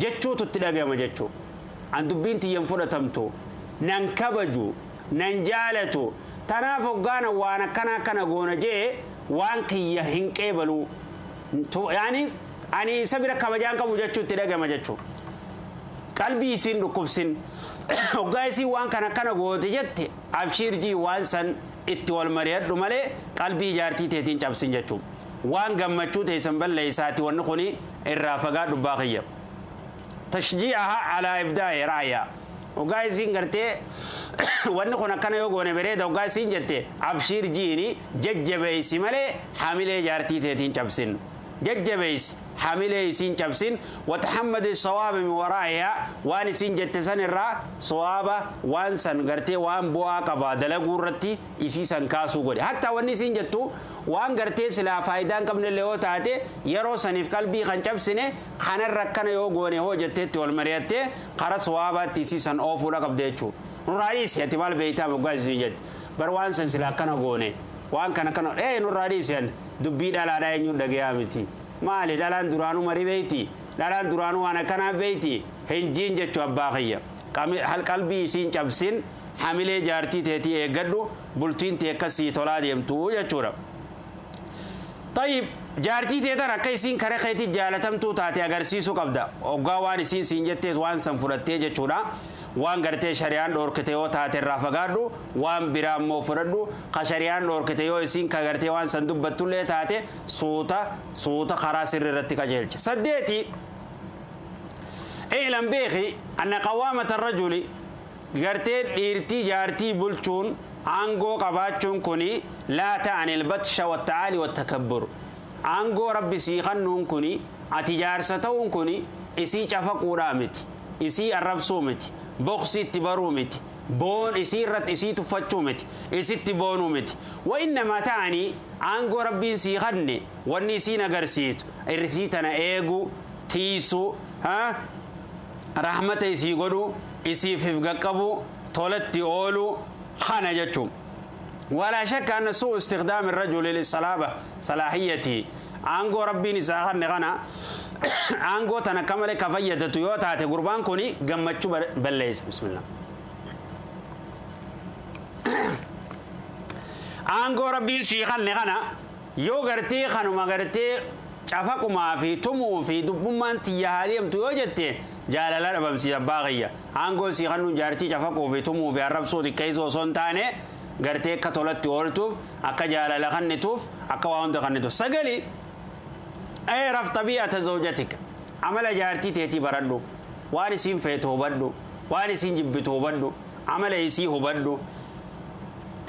jechuutu itti dhagama jechuu an dubbiin tiyyan fudhatamtu nan kabaju nan jaalatu tanaaf hoggaana waan akkana akkana goona jee waan kiyya hin qeebalu yaani ani isa bira kabajaan qabu jechuu itti dhagama jechuu qalbii isiin dhukkubsin Hoggaa isiin waan kana akkana goote jette abshiir jii waan san itti wal mari'adhu malee qalbii jaartii teetiin cabsin jechuudha. Waan gammachuu teessan balleessaati wanni kuni irraa fagaadhu abbaa kiyya. Tashjii'aha alaa ibdaa'i ra'ayaa. Hoggaa isiin gartee wanni kun akkana yoo goone bareeda hoggaa isiin jette abshiir jiini jajjabeessi malee hamilee jaartii teetiin cabsin. Jajjabeessi hamilee isiin cabsin watahammadi sawaaba min waraa'ihaa waan isiin jette san irraa sawaaba waan san gartee waan bu'aa qaba dalaguu irratti isii san kaasuu godhe. Hatta wanni isiin jettu waan gartee silaa faayidaa hin qabne illee yoo taate yeroo saniif qalbii kan cabsine kanarra akkana yoo goone hoo jetteetti wal mari'attee karaa sawaabaatti isii san oofuudha qabde jechuudha. Nurraa dhiisi ati maal beektaa moggaa isiin jette bar waan san silaa akkana goone waan kana kana nurraa dhiisi dubbii dhalaadhaa eenyuun dhagayaa miti. Maali dhalaan duraanuu marii beeyti dhalaan duraanuu waan akkanaa beeyti hinjiin jechuu abbaa kiyya qalbii isiin cabsin hamilee jaartii teetii eeggadhu bultiin tee akkasii tolaa deemtu jechuudha. Tayyib jaartii teetan akka isiin kara keetii jaalatamtuu taate agarsiisuu qabda hoggaa waan isiin siin jettees waan san fudhattee jechuudha. Waan gartee shari'aan dhoorkite yoo taate irraa fagaadhu waan biraa immoo fudhadhu ka shari'aan dhoorkite yoo isiin ka gartee waan san dubbattullee taate suuta suuta karaa sirri irratti qajeelche. Saddeeti i'lam beeki anna qawaamata rajuli gartee dhiirtii jaartii bulchuun aangoo qabaachuun kuni laa ta'ani albatsha watta'aali wattakabbur aangoo rabbi sii kennuun kuni ati jaarsa ta'uun kuni isii cafaquudhaa miti isii arrabsuu miti boqsi itti baruu miti boon isii irratti isii tuffachuu miti isitti boonuu miti wa innamaa ta'anii aangoo rabbiin sii kenne wanni isiin agarsiisu irrisii tana eeguu tiisuu rahmata isii godhuu isiif if qaqqabuu tolatti ooluu kana jechuun. ولا شك أن سوء استخدام الرجل للصلابة صلاحيته aangoo rabbiin isaa kenne kana aangoo tana akka malee ka fayyadatu yoo taate gurbaan kuni gammachuu balleessa. Bismillah. Aangoo rabbiin sii kenne kana yoo gartee kanuma gartee cafaqumaa fi tumuu fi dubbummaan tiyya haa deemtu yoo jette jaalala dhabamsiisa abbaa kiyya. Aangoo sii kennuun jaartii cafaquu fi tumuu fi arrabsuu xiqqeessuu osoo hin taane gartee akka tolatti ooltuuf akka jaalala kennituuf akka waa hunda kennituuf. Sagali اعرف طبيعة زوجتك عمل جارتي تيتي بردو وان سين فيتو بدو وان سين جبتو بدو عمل يسيه بدو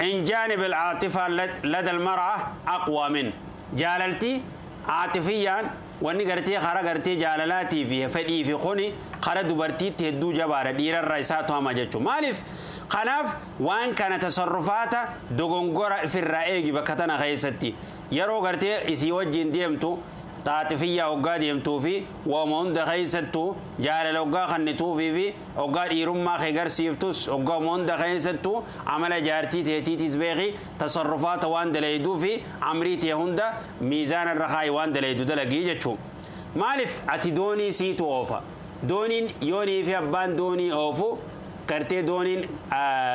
إن جانب العاطفة لدى المرأة أقوى من جاللتي عاطفيا واني قرتي خرا قرتي جاللاتي في فدي في خوني خرا دبرتي تهدو جبارة دير الرئيسات وما جتشو مالف خناف وان كان تصرفاته دوغنغورا في الرأيق بكتنا غيستي يرو قرتي إسي وجين ديمتو عاطفية وقا ديمتو في وما هند خيستو جالل وقا خنتو في وقا إيرما خيغر سيفتوس وقا مهند خيستو عمل جارتي تيتي تسبيغي تصرفات وان دليدو في عمريتي هند ميزان الرخاي وان دليدو دلقي جتشو مالف أتي دوني سيتو أوفا دونين يوني في أبان دوني أوفو كرتي دونين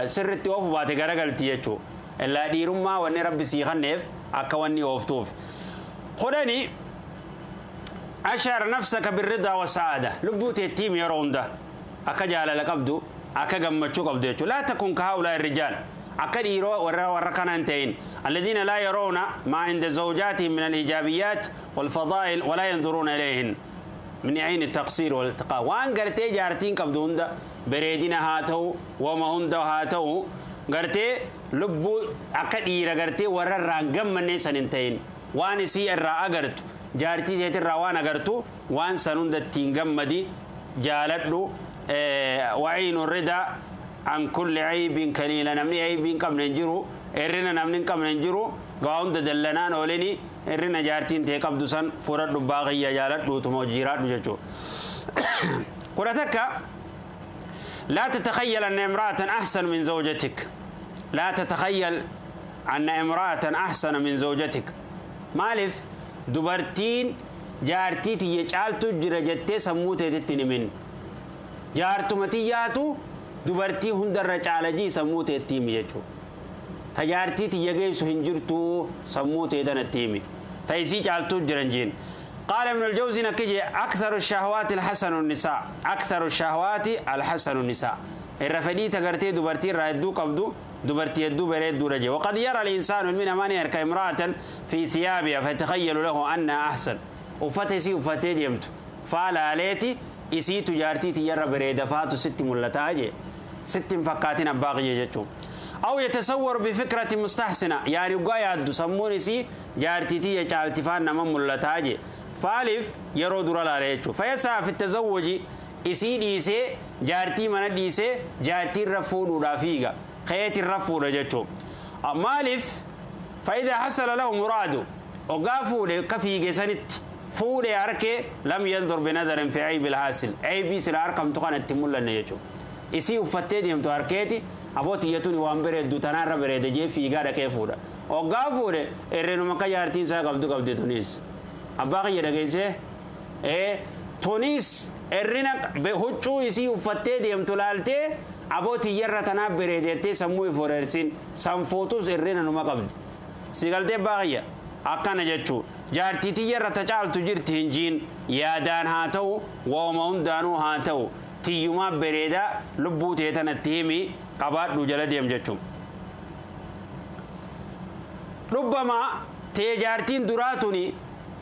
سرتي أوفو باتي غرقلتي جتشو إلا ديرما واني ربي سيخنف أكواني أوفتوف خدني أشعر نفسك بالرضا والسعادة لبوتي التيم يرون ده أكا جالة لقبدو أكا قمتشو قبدو لا تكن كهؤلاء الرجال أكا إيرو ورقنا انتين الذين لا يرون ما عند زوجاتهم من الإيجابيات والفضائل ولا ينظرون إليهن من عين التقصير والالتقاء وان قرتي جارتين قبدون ده بريدين هاتو وما هند هاتو قرتي لبو أكا إيرا قرتي ورران قمني سننتين وان سي الرا أقرتو jaartii teetirraa waan agartu waan san hunda ittiin gammadi jaaladhu waciinu rida an kulli aybin kaliila namni aybii hin qabne hin jiru hirrina namni hin qabne hin jiru gaa hunda dallanaan oolini hirrina jaartiin tee qabdu san fudhadhu baaqiyya jaaladhuutuma hojii jechuu. Kudha takka لا تتخيل أن امرأة أحسن من زوجتك لا تتخيل أن امرأة أحسن من زوجتك مالف dubartiin jaartii tiyya caaltu jira jettee sammuu teetitti himin jaartuma tiyyaatu dubartii hundarra caalajii sammuu teetti himi jechuudha. Ta jaartii tiyya geessu hin jirtu sammuu tee tanatti himi. Ta isii caaltu jiran jeen. قال ابن الجوزي نكجي أكثر الشهوات الحسن النساء أكثر الشهوات الحسن النساء Irra fedhii tagartee dubartii irraa hedduu qabdu dubartii hedduu bareedduudha jee. Waqad yara al-insaanu ilmi namaa ni harka imra'atan fi thiyaabiha fayatakayyalu lahu annaha ahsan. Uffata isii uffatee deemtu faalaaleeti isiitu jaartii tiyyarra bareeda faatu sitti mul'ataa jee. Sitti hin fakkaatin abbaa qiyya jechuun. أو يتصور بفكرة مستحسنة يعني قايد سمون سي جارتي تي جالتفان نما ملتاجي فالف يرو دورا لاريچو فيسعى في التزوج إسي ديسي جارتي من ديسي جارتي رفود رافيغا خيت الرفود جچو مالف فإذا حصل له مراده وقافوا كفي سنت فود أركي لم ينظر بنظر في عيب الحاصل عيب سل أرقم تقن تمول لنجچو إسي وفتي ديمتو أركيتي abooti jechuun waan bareeddu tanaarra bareeda jee fiigaa dhaqee fuudha. Hoggaa fuudhe herreenuma akka jaartiin isaa qabdu qabdi tunis. Abbaa kiyya dhageessee tunis herrina huccuu isii uffattee deemtu laaltee abooti yarra tanaaf bareedettee sammuu if horeersin sanfootus herrina numa qabdi. Si galtee abbaa kiyya akkana jechuu jaartii tiyyarra tacaaltu jirti hin jiin yaadaan haa ta'u waama hundaanuu haa ta'u tiyyumaa bareedaa lubbuu ta'e tanatti himi qabaadhu jala deem jechuun. Dhubbamaa ta'e jaartiin duraa tuni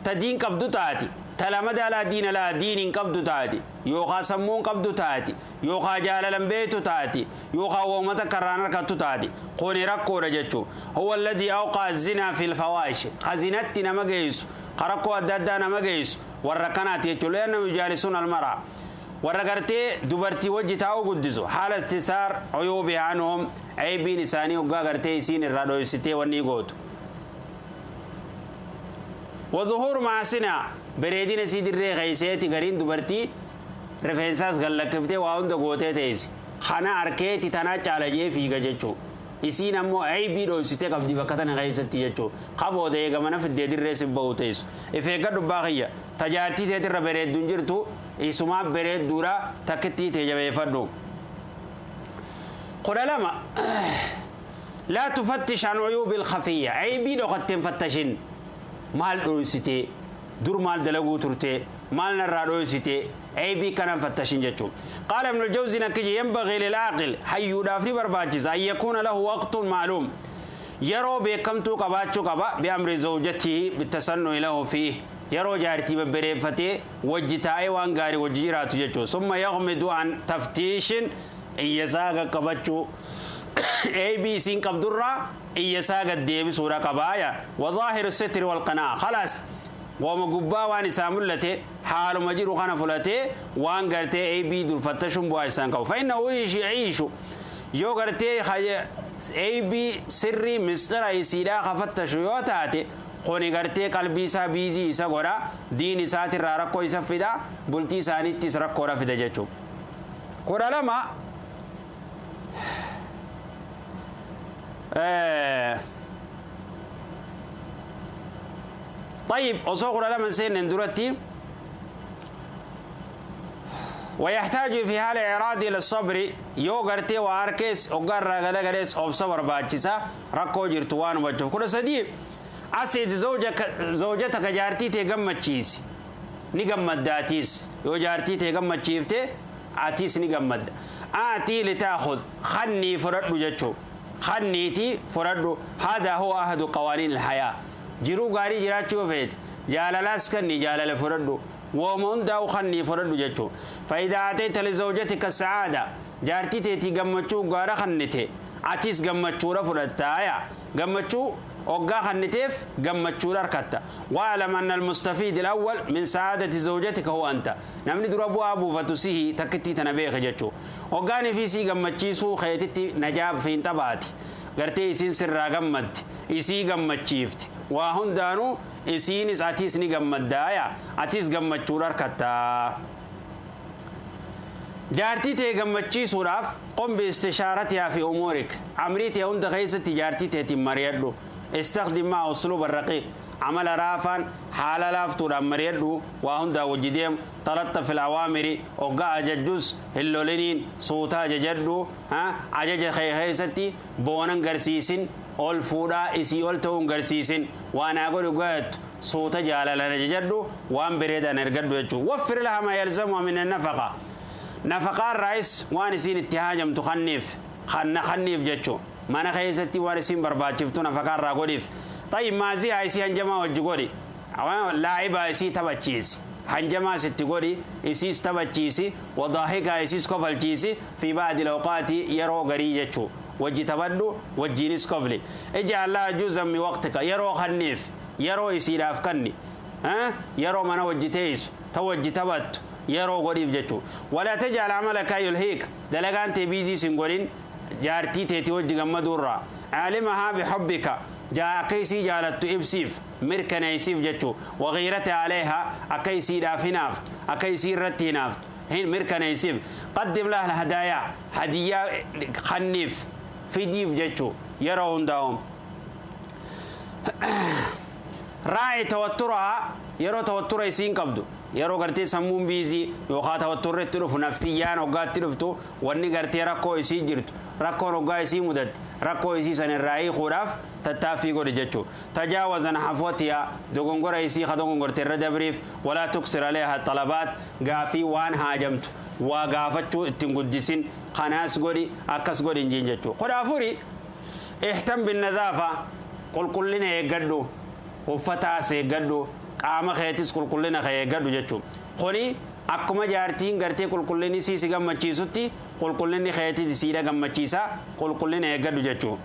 ta diin qabdu taati. Ta lama daalaa diina laa diin hin qabdu taati. Yookaan sammuu hin qabdu taati. Yookaan jaalalan beektu taati. Yookaan uummata karraan harkattu taati. Kuni rakkoodha jechuun. Huwa alladii awqaa zinaa fil fawaahish. Kazinatti nama geessu. Rakkoo adda addaa nama geessu. Warra kanaati jechuun. Leanna yujaalisuun almaraa. Warra gartee dubartii wajji taa'uu guddisu haala istisaar uyuubi anhum aybiin isaanii hoggaa gartee isiin irraa dhoysitee wanni gootu. Wazuhuur maasinaa bareedina isii dirree keeyseeti gariin dubartii rifeensaas gallakkiftee waa hunda gootee teessi. Kana harkeeti tanaa caala jee fiiga jechuu. Isiin ammoo aybii dhoysitee qabdi bakka tana keessatti jechuu. Qabooda eegamana fiddee dirree si bahu teessu. If eeggadhu abbaa kiyya tajaartii teetirra bareedduun jirtu isumaa bareedduudha takkittii tee jabeeffadhu. 12 laa tufattish an uyuubi alkhafiyya aybii dhokatteen fattashin maal dhoysitee dur maal dalaguu turtee maal narraa dhoysitee aybii kanan fattashin jechuu. Qaala ibnu aljawzi nakkiji yanbagii lilcaaqil hayyuudhaaf ni barbaachisa an yakuuna lahu waqtun ma'luum yeroo beekamtuu qabaachuu qaba biamri zawjatihi bitasannu'i lahu fiih yeroo jaartii babbareeffatee wajji taa'ee waan gaarii wajji jiraatu jechuudha. Summa yaghmidu an taftiishin iyyasaa qaqqabachuu aybii isiin qabdurraa iyyasaa gad deebisuudha qabaaya. Wadaahiru sitri walqanaa khalaas waama gubbaa waan isaa mul'ate haaluma jiru kana fulatee waan gartee aybii durfattashuun bu'aa isaan qabu. Fa'innahu yaciishu yoo gartee aybii sirrii mistira isiidhaa kafattashu yoo taate kuni gartee qalbii isaa biizii isa godha diin isaatirraa rakkoo isa fida bultii isaaniittis rakkoodha fida jechuudha. 12 طيب osoo 12 seenen duratti ويحتاج في حال إعراض إلى الصبر yoo gartee waa harkees hoggaarraa galagalees obsa barbaachisa rakkoo jirtu waan hubachuuf. 13 أسعد زوجتك jaartii tee gammachiisi ni gammaddaatiis yoo jaartii tee gammachiifte atiis ni gammadda. Aatii litaakhud khannii fudhadhu jechuu khanniitii fudhadhu haadaa huwa ahadu qawaaniin alhayaa jiruu gaarii jiraachuu feete jaalalaas kanni jaalala fudhadhu wooma hundaa'u khannii fudhadhu jechuu. Faayidaa atayta lizawjatika sacaada jaartii teetii gammachuu gaara khannite atiis gammachuudha fudhattaaya gammachuu hoggaa khanniteef gammachuudha harkatta. Waalam anna almustafiid alawwal min sacaadati zawjatika huwa anta namni dura bu'aa buufatu sihi takkittii tana beeke jechuu. Hoggaanii fi isii gammachiisuu keetitti najaab fi hin xabaati gartee isiin sirraa gammaddi isii gammachiifti waa hundaanuu isiinis atiis ni gammaddaaya atiis gammachuudha harkattaa. Jaartii tee gammachiisuudhaaf qum biistishaaratihaa fi umuurik amrii tee hunda keessatti jaartii teetiin mari'adhu. استخدم مع أسلوب الرقيق عمل رافا حال لافتو مريدو وهندا وجديم تلطف الأوامر وقع ججوس اللولين صوتا ججدو ها عجج خيخيستي بونن غرسيسن أول فودا إسي أول تون غرسيسن وأنا أقول قد صوتا جالا لنججدو وان بريدا نرقدو يجو. وفر لها ما يلزمها من النفقة Nafaqaan raayis waan isiin itti haajamtu kanniif kanna kanniif jechuu mana keessatti waan isiin barbaachiftu nafaqaan raa godhiif. Tayyib maazii haa isii hanjamaa wajji godhi laa'ibaa isii taphachiisi hanjamaa sitti godhi isiis taphachiisi wadaahikaa isiis kofalchiisi fi ba'di lawqaati yeroo garii jechuu wajji taphadhu wajjiinis kofli. Ij'al lahaa juz'an min waqtika yeroo kanniif yeroo isiidhaaf kanni yeroo mana wajji teessu ta wajji taphattu yeroo godhiif jechuu. Walaa taj'al amalaka yulhiik dalagaan tee biizii sin godhin jaartii teetii wajji gammaduurraa. Aalimahaa bihubbika akka isii jaalattu ibsiif mirkaneessiif jechuu. Wagiirata aleehaa akka isiidhaaf hinaaftu akka isii irratti hinaaftu mirkaneessiif. Qaddim laha alhadaayaa hadiyyaa kanniif fidiif jechuu yeroo hundaa'u. Raa'i tawatturahaa yeroo tawattura isiin qabdu yeroo gartee sammuun biizii yookaan tawatturri itti dhufu nafsiyyaan hoggaatti dhuftu wanni gartee rakkoo isii jirtu rakkoon hoggaa isii mudatte rakkoo isii san irraa hiikuudhaaf tattaaffii godhi jechuu. Tajaawazan hafwatiyaa dogongora isii ka dogongorte irra dabriif. Walaa tuksir aleeha talabaat gaafii waan haajamtu waa gaafachuu ittiin guddisin kanaas godhi akkas godhi hin jiin jechuu. 14 ihtam binnadaafa qulqullina eeggadhu uffataas eeggadhu qaama keetis qulqullina kee eeggadhu jechuu. Kuni akkuma jaartiin gartee qulqullinni isii si gammachiisutti qulqullinni keetis isiidha gammachiisa qulqullina eeggadhu jechuu.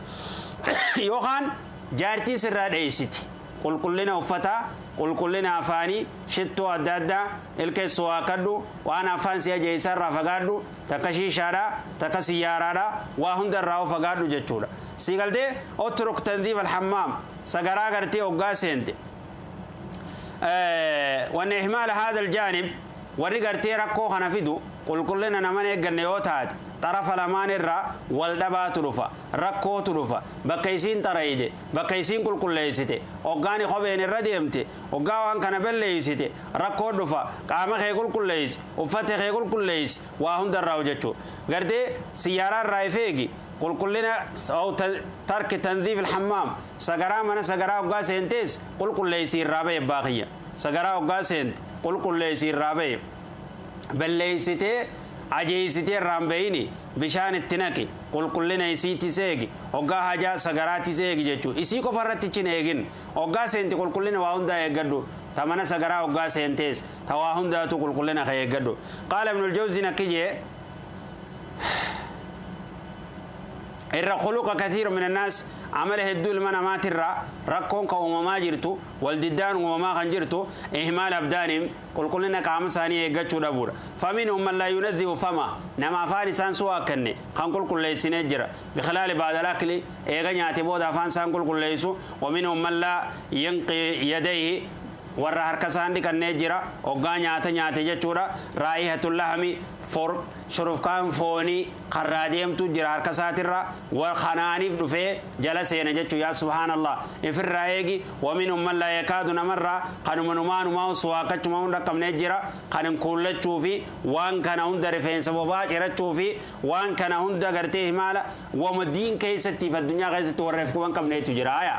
Yookaan jaartii sirraa dheessiti qulqullina uffataa qulqullina afaanii shittoo adda addaa ilkeessoo akkadhu waan afaan si ajeessaa irraa fagaadhu takka shiishaadhaa takka siyyaaraadhaa waa hunda irraa fagaadhu jechuudha. Si galtee otruk tandiif alhammaam sagaraa gartee hoggaa seente. Wanni ihmaala haadha aljaanib warri gartee rakkoo kana fidu qulqullina naman eegganne yoo taate xarafa lamaan irraa wal dhabaatu dhufa rakkootu dhufa bakka isiin xarayide bakka isiin qulqulleessite hoggaani kopheen irra deemte hoggaa waan kana balleessite rakkoo dhufa qaama kee qulqulleessi uffata kee qulqulleessi waa hunda irraa hojjechuu gartee siyyaaraa irraa ifeegi qulqullina tarki tandiif alhammaam sagaraa mana sagaraa hoggaa seentees qulqulleessii irraa ba'e baaqiyya sagaraa hoggaa seente qulqulleessii irraa ba'e balleessitee ajeessitee irraan ba'ini bishaan itti naqi qulqullina isiitti seegi hoggaa hajaa sagaraatti seegi jechuu isii qofa irratti chin eegin hoggaa seenti qulqullina waa hundaa eeggadhu ta mana sagaraa hoggaa seentees ta waa hundaatu qulqullina kee eeggadhu. Qaala Ibnul Jawzi nakki jee irra khuluqa kathiiru min annaas amala hedduu ilma namaatirraa rakkoon ka uumamaa jirtu waldiddaan uumamaa kan jirtu ihmaal abdaaniin qulqullina qaama isaanii eeggachuu dhabuudha. Faminhum man laa yunadhibu fama nama afaan isaan suu akkanne kan qulqulleessinee jira bikhilaali ba'da al-akli eega nyaate booda afaan isaan qulqulleessu. Waminhum man laa yanqi yadayhi warra harka isaan dhiqannee jira hoggaa nyaata nyaate jechuudha. Raa'ihatul lahmi shurufkaan foonii karraa deemtu jira harka isaatirra kanaaniif dhufee jala seena jechuu yaa subhaanallah ifirraa eegi. Waminhum man laa yakaadu namarraa kanuma numaanumaa suwaakachuma hunda qabnee jira kan hin kuullachuu fi waan kana hunda rifeensa bobaa cirachuu fi waan kana hunda gartee himaala wama diin keessatti fi addunyaa keessatti warra if quban qabneetu jira. Aya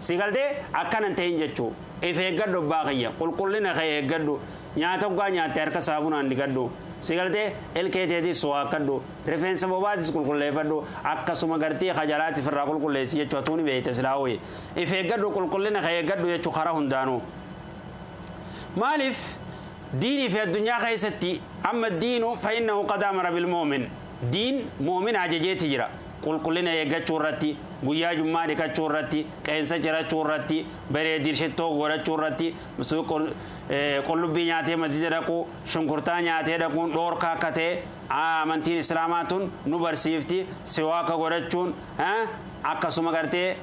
si galtee akkanan ta'in jechuu if eeggadhu abbaa kiyya qulqullina kee eeggadhu nyaata hoggaa nyaatte harka saabunaan dhiqadhu si galtee ilkee teetis suwaakadhu rifeensa bobaatis qulqulleeffadhu akkasuma gartee kajalaatiif irraa qulqulleessi jechuu atuuni beeyte silaawee if eeggadhu qulqullina kee eeggadhu jechuu karaa hundaanuu. Maaliif diinii fi addunyaa keessatti amma diinu fa'innahu qad amara bilmu'min diin mu'min ajajeeti jira qulqullina eeggachuu irratti guyyaa jummaa dhiqachuu irratti qeensa cirachuu irratti bareedina shittoo godhachuu irratti qullubbii nyaatee masjida dhaquu shunkurtaa nyaatee dhaquun dhoorkaa akka ta'e amantiin islaamaa tun nu barsiifti siwaaka godhachuun akkasuma gartee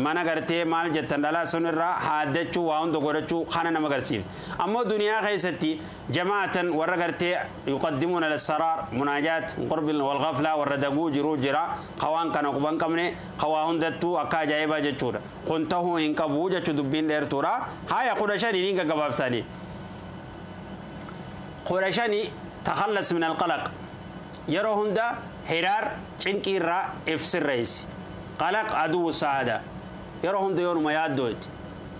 mana gartee maal jettan dhalaa sun irraa haaddachuu waa hunda godhachuu kana nama agarsiifti. Ammoo duniyaa keessatti jamaatan warra gartee yuqaddimuuna lissaraar munaajaat qurbi walghaflaa warra daguu jiruu jira kawaan kana quban qabne kawaa hundattuu akka ajaa'ibaa jechuudha. Kun tahuu hin qabu jechuu dubbiin dheertuudha. Haya 15 niin gaggabaabsanii. 15 takhallas min alqalaq yeroo hunda hiraar cinqii irraa ifsirreessi. Qalaq aduu saada yeroo hunda yoonuma yaaddooti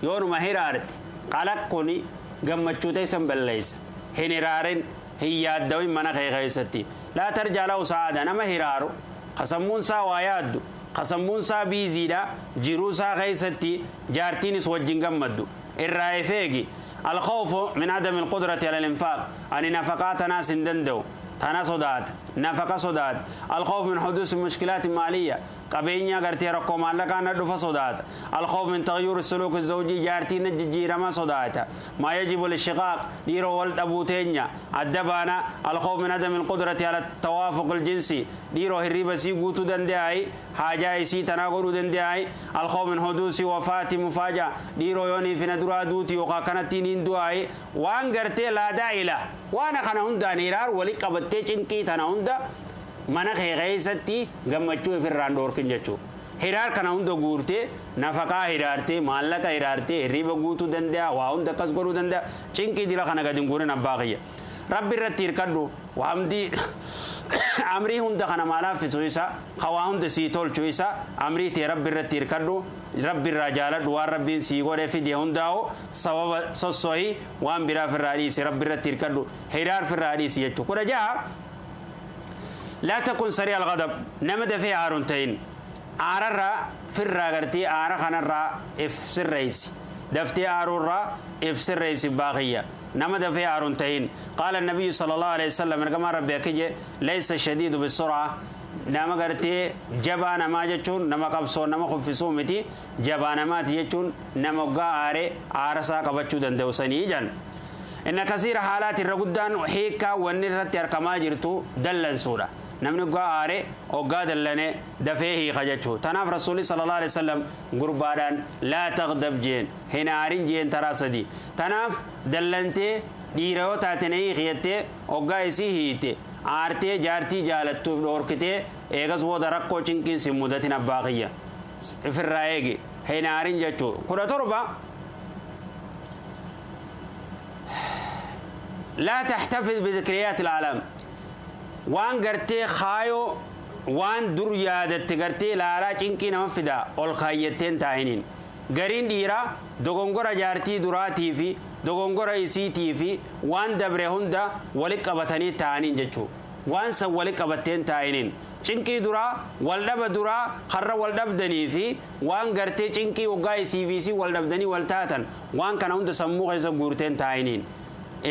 yoonuma hiraarte qalaq kuni gammachuu teessan balleessa hin hiraarin Hin yaaddawin mana kee keessatti. Laa tarjaa lahu sa'aada nama hiraaru kasammuunsaa waa yaaddu kasammuunsaa biiziidha jiruusaa keessatti jaartiinis wajjin gammaddu irraa ifeegi. الخوف من عدم القدرة على الإنفاق أن نفقات ناس دندو تنا صداد نفقة صداد. الخوف من حدوث مشكلات مالية قبينيا غرتي ركو مالك أنا دفع صداد. الخوف من تغير السلوك الزوجي جارتي نججي رما صداد. ما يجب للشقاق ديرو ولد أبو تينيا الدبانة. الخوف من عدم القدرة على التوافق الجنسي ديرو هريبة سيقوتو دندعي حاجة سي تناغرو دندعي. الخوف من حدوث وفاة مفاجأة ديرو يوني في ندرا دوتي وقا كانت تنين دعاي وان غرتي لا داعي له وانا كان هندا نيرار ولي قبتي چنكي تنا هندا mana kee keessatti gammachuu ofirraan dhoorkin jechuudha. Hiraar kana hunda guurtee nafaqaa hiraartee maallaqa hiraartee hirriba guutuu danda'a waa hunda akkas godhuu danda'a cinqii dila kana gadi hin guurin abbaa kiyya. Rabbi irratti hirkadhu waamdi amrii hunda kana maalaafisu isa hawaa hunda sii tolchu isa amrii tee rabbi irratti hirkadhu rabbi irraa jaaladhu waan rabbiin sii godhe fide hundaa'u sababa sossohii waan biraa firraa dhiisi rabbi irratti hirkadhu hiraar firraa dhiisi jechuudha. 16 لا تكن سريع الغضب نمد في عارنتين عاررا فرا غرتي عار خنرا افسر رئيس دفتي عارورا افسر رئيس باقية نمد في عارنتين. قال النبي صلى الله عليه وسلم كما ربي كجي ليس الشديد بالسرعة نما غرتي جبان ما جچون نما قبصو نما خفسو متي جبان ما تيچون نما غاره عارسا قبچو دندوسني جن. إن كثير حالات الرقدان حيكا ونرت يركما جرتو دلن سورة namni oggaa aare oggaa dallane dafee hiika jechuu. Tanaaf rasuulli sallallahu alaihi wasallam gurbaadhaan laa tagdab jeen hin aarin jeen taraa sadi. Tanaaf dallantee dhiira yoo taate na hiiki jettee oggaa isii hiite aartee jaartii jaalattuuf dhoorkitee eegas booda rakkoo cinqiin si mudatin abbaa kiyya ifirraa eegi hin aarin jechuu. 17 لا تحتفظ بذكريات العالم waan gartee kaayoo waan dur yaadatte gartee laalaa cinqii nama fida ol kaayyatteen taa'iniin. Gariin dhiiraa dogongora jaartii duraatii fi dogongora isiitii fi waan dabre hunda wali qabatanii taa'aniin jechuu. Waan san wali qabatteen taa'iniin. Cinqii duraa wal dhaba duraa har'a wal dhabdanii fi waan gartee cinqii waggaa isii fi isii wal dhabdanii wal taatan waan kana hunda sammuu keessa guurteen taa'iniin.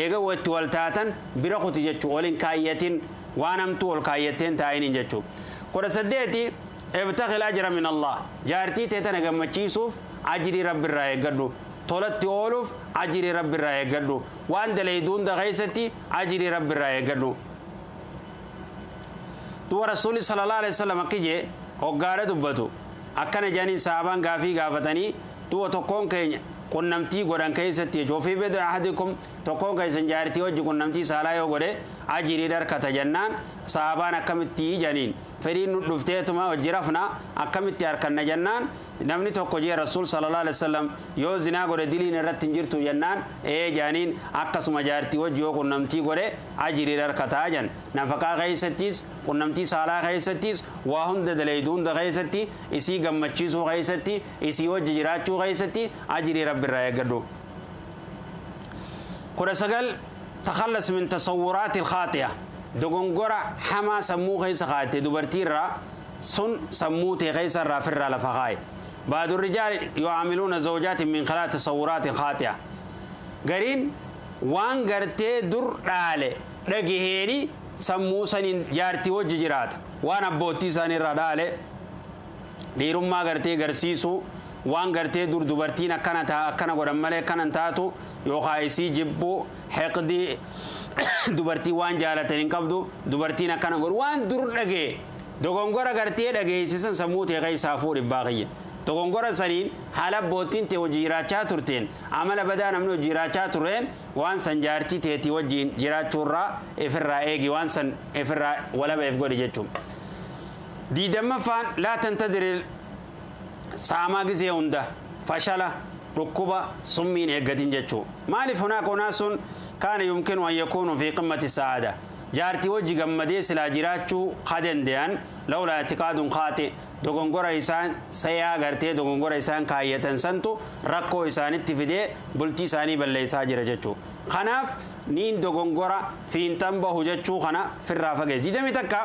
Eega watti wal taatan bira kuti jechuu waliin kaayyatin waan hamtuu ol kaayyatteen taa'iniin jechuu. 18 ibtaqi al-ajra min Allah jaartii tee tana gammachiisuuf ajrii rabbi irraa eeggadhu tolatti ooluuf ajrii rabbi irraa eeggadhu waan dalaydu hunda keessatti ajrii rabbi irraa eeggadhu. Du'a rasuulli sallallahu alaihi wasallam akki jee hoggaadha dubbatu akkana jedhanii sahaabaan gaafii gaafatanii du'a tokkoon keenya qunnamtii godhan keessatti jechuudha. Ofii bada ahadikum tokkoon keessan jaartii hojii qunnamtii saalaa yoo godhe ajirii harkata jennaan sahaabaan akkamitti janiin fedhiin nu dhufteetuma hojii rafna akkamitti harkanna jennaan namni tokko jee rasuul sallallahu alaihi wasallam yoo zinaa godhe diliin irratti hin jirtu jennaan ee jaaniin akkasuma jaartii hojii yoo qunnamtii godhe ajirii harkataa jan. Nafaqaa keessattis qunnamtii saalaa keessattis waa hunda dalayduu hunda keessatti isii gammachiisuu keessatti isii hojii jiraachuu keessatti ajirii rabbi irraa eeggadhu. 19 تخلص من تصورات الخاطئة dogongora hamaa sammuu keessa kaa'atte dubartiirraa sun sammuu tee keessa irraa firraa lafa kaa'e. بعض الرجال يعاملون زوجات من خلال تصورات خاطئة gariin waan gartee dur dhaale dhagaheeni sammuu saniin jaartii wajji jiraata waan abbootii isaanii irraa dhaale dhiirummaa gartee garsiisuu waan gartee dur dubartiin akkana taa akkana godhan malee akkana hin taatu yookaan isii jibbuu heqdii dubartii waan jaalatan hin qabdu dubartiin akkana godhu waan dur dhagee dogongora gartee dhageessisan sammuu tee keessaa fuudhi baaqiyya. Dogongora saniin haala abbootiin tee hojii jiraachaa turteen amala badaa namni hojii jiraachaa tureen waan san jaartii teetii wajjiin jiraachuurraa ifirraa eegi waan san ifirraa walaba if godhi jechuudha. 20ffaan laa tantadiri saamaa gisee hunda fashala dhukkuba summiin eeggatin jechuudha. Maaliif hunaaka unaasun kaana yumkinu an yakuunu fi qimmati sa'aada jaartii wajji gammadee silaa jiraachuu ha dande'an Lawlaa i'tiqaadun khaati dogongora isaan sayaa gartee dogongora isaan kaayyatan santu rakkoo isaanitti fidee bultii isaanii balleessaa jira jechuu. Kanaaf niin dogongora fiinxan bahu jechuu kana firraa fageessi. 21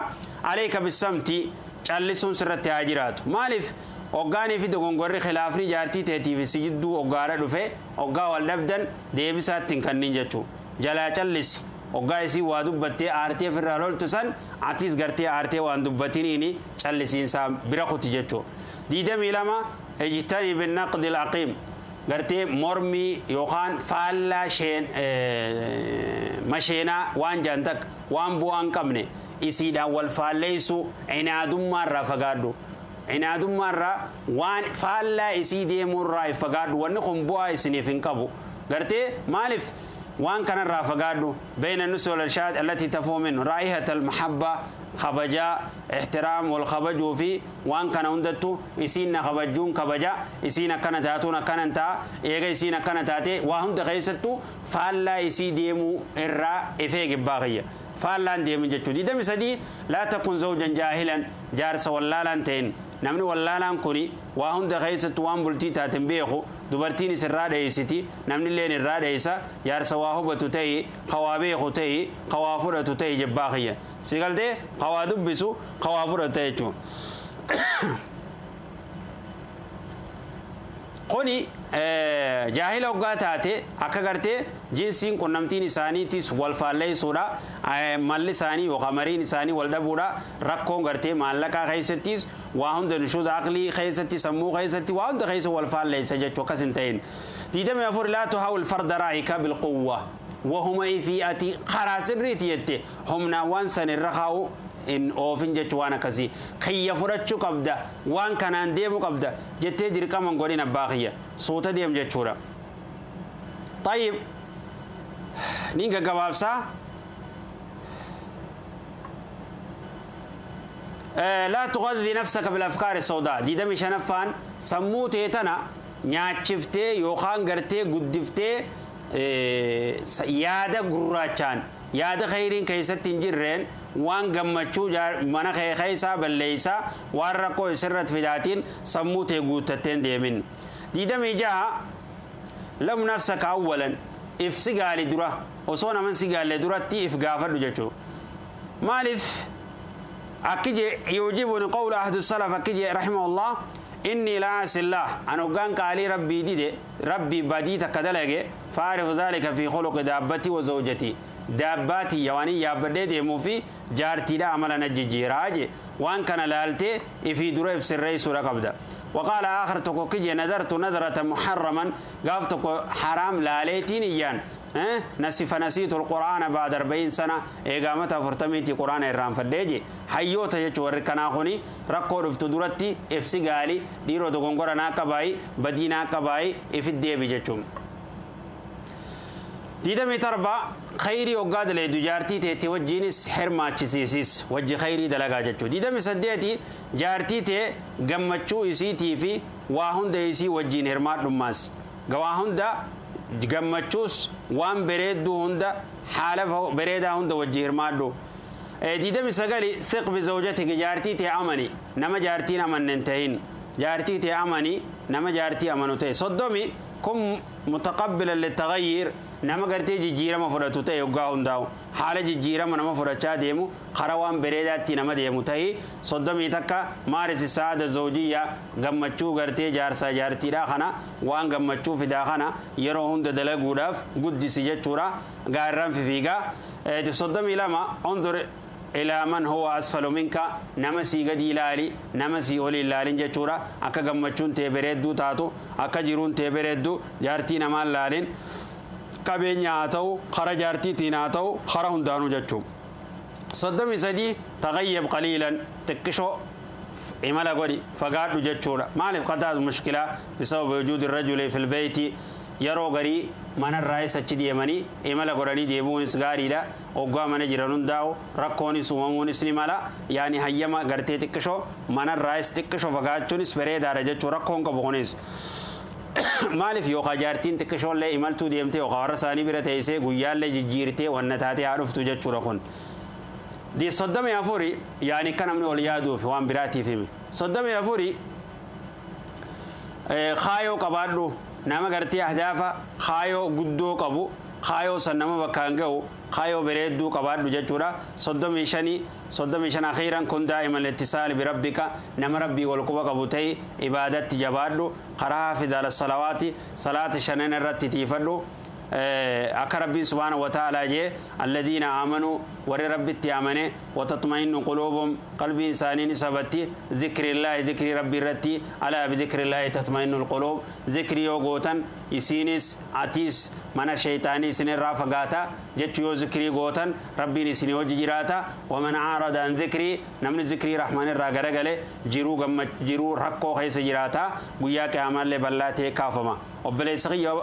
aleeka bisamti callisuun sirratti haa jiraatu. Maaliif hoggaanii fi dogongorri khilaafni jaartii teetiif si jidduu hoggaadha dhufe hoggaa wal dhabdan deebisaatti hin kennin jechuu. Jalaa callisi. Hoggaa isii waa dubbattee aartee ofirraa loltu san atiis gartee aartee waan dubbatiniini callisiinsaa bira kuti jechuu. 22 ijtanii binnaqdi al-aqiim gartee mormii yookaan faallaa masheenaa waan jaan takka waan bu'aa hin qabne isiidhaan wal faalleessu cinaadummaarraa fagaadhu. Cinaadummaarraa waan faallaa isii deemuurraa fagaadhu wanni kun bu'aa isiniif hin qabu. Gartee maaliif waan kanarraa fagaadhu bayna nusi wal irshaad allatii tafuu minhu raa'ihata almahabba kabajaa ixtiraam wal kabajuu fi waan kana hundattu isiin na kabajuun kabaja isiin akkana taatuun akkana ta'a eega isiin akkana taate waa hunda keessattu faallaa isii deemuu irraa ifee gibbaa kiyya. Faallaan deemin jechuu. 23 laa takun zawjan jaahilan jaarsa wallaalaan ta'in namni wallaalaan kuni waa hunda keessattu waan bultii taaten beeku dubartiin isirraa dheeysiti namni illeen irraa dheeysa jaarsa waa hubatu ta'e kawaa beeku ta'e kawaa fudhatu ta'e jibbaa kiyya. Si galtee kawaa dubbisu kawaa fudhatu ta'e jechuudha. Kuni jaahila hoggaa taate akka gartee jinsiin qunnamtiin isaaniitis wal faalleessuudha. Malli isaanii yookaan mariin isaanii wal dhabuudha. Rakkoon gartee maallaqaa keessattis waa hunda nushuuza aqlii keessatti sammuu keessatti waa hunda keessa wal faalleessa jechuu akkas hin ta'in. 24 laa tuhaawil farda raa'ika bilquwwa wahuma ifii ati karaa sirriiti jette humnaan waan san irra kaa'u in oofin jechuu waan akkasii kiyya fudhachuu qabda waan kanaan deemu qabda jettee dirqama hin godhin abbaa kiyya suuta deem jechuudha. Tayyib ni gaggabaabsaa. Laa tuqaddi nafsaka bilafkaari sawdaa 25ffaan sammuu tee tana nyaachiftee yookaan gartee guddiftee yaada gurraachaan yaada khayriin keessatti hin jirreen waan gammachuu mana kee keessaa balleessaa waan rakkoo isirratti fidaatiin sammuu tee guuttatteen deemin. 26 lam nafsaka awwalan if si gaali dura osoo naman si gaalle duratti if gaafadhu jechuudha. Maaliif akkije yuujibuni qawla ahadu salaf akkije rahimahullah inni laa asillah an hoggaan qaalii rabbii dide rabbii badii takka dalage faarifu dhaalika fi khuluqi daabbatii wa zawjatii daabbaatii yawaanii yaabbadhee deemuu fi jaartiidha amala na jijjiiraa je waan kana laaltee ifii dura if sirreessuudha qabda. وقال آخر تكوكي نذرت نذرة محرما قافتك حرام لاليتين إيان نسف نسيت القرآن بعد 40 سنة إقامتها فرتميتي قرآن إرام فديجي حيوتا يجو وركناخوني ركو رفتو درتي إفسي قالي ديرو دقنقرا ناكباي بدي ناكباي إفدي بجتشم. 27 خيري وقاد لي جارتي تي وجينس حرماچسيسيس وجه خيري دلغا جچو. 28 جارتي تي غمچو اسي في واهند اسي وجين هرما دماس غواهند غمچوس وان بريدو هند حاله بريدا هند وجه هرما دو. 29 ثق بزوجتك جارتي تي امني نما جارتي امننتين جارتي تي امني نما جارتي امنوتي صدمي كم متقبلا للتغير nama gartee jijjiirama fudhatu ta'e hoggaa hundaa'u haala jijjiirama nama fudhachaa deemu karaa waan bareedaatti nama deemu ta'e 31 maarisi saada zawjiyyaa gammachuu gartee jaarsaa jaartiidhaa kana waan gammachuu fidaa kana yeroo hunda dalaguudhaaf guddisi jechuudha gaarraan fifiigaa. 32 unzur ilaa man huwa asfalu minka nama sii gadi ilaali nama sii oli ilaalin jechuudha akka gammachuun tee bareedduu taatu akka jiruun tee bareedduu jaartii namaan laalin qabeenya haa ta'u kara jaartiitiin haa ta'u kara hundaanuu jechuun. 33 taghayyab qaliilan xiqqishoo imala godhi fagaadhu jechuudha. Maaliif qadaatu mushkilaa bisababa wujuudi rajuli fil beeyti yeroo garii manarraayis achi deemanii imala godhanii deemuunis gaariidha. Hoggaa mana jiran hundaa'u rakkoonis uumamuunis ni mala. Yaani hayyama gartee xiqqishoo manarraayis xiqqishoo fagaachuunis bareedaadha jechuu rakkoon qabu kunis. Maaliif yookaan jaartiin xiqqishoollee imaltuu deemtee yookaan warra isaanii bira teessee guyyaallee jijjiirtee wanna taatee haa dhuftu jechuudha kun. Di 34 yaani kan namni ol yaaduuf waan biraatiif hime. 34 kaayoo qabaadhu, nama gartee ahdaafa kaayoo guddoo qabu, kaayoo san nama bakkaan ga'u, kaayoo bareedduu qabaadhu jechuudha. 35, 35 akhiiran kun daa'iman ittisaali birabbika, nama rabbii wal quba qabu ta'e, ibaadatti jabaadhu, karaa haafidha salawaati, salaata shanan irratti tiifadhu. Akka rabbiin subhaanahu wa ta'aalaa jee, alladhiina aamanuu, warri rabbitti amane, watatma'innu quluubuhum, qalbiin isaanii ni sabatti, zikriillaahi, zikrii rabbii irratti, alaa bidikriillaahi tatma'innu alquluub. Zikrii yoo gootan isiinis atiis mana shayxaanii isinirraa fagaata jechuu. Yoo zikrii gootan rabbiin isinii hojii jiraata. Waman aarada an zikrii, namni zikrii rahmaan irraa garagale jiruu gamma jiruu rakkoo keessa jiraata, guyyaa qiyaamaallee bal'aa ta'e kaafama. Obboleessa kiyya,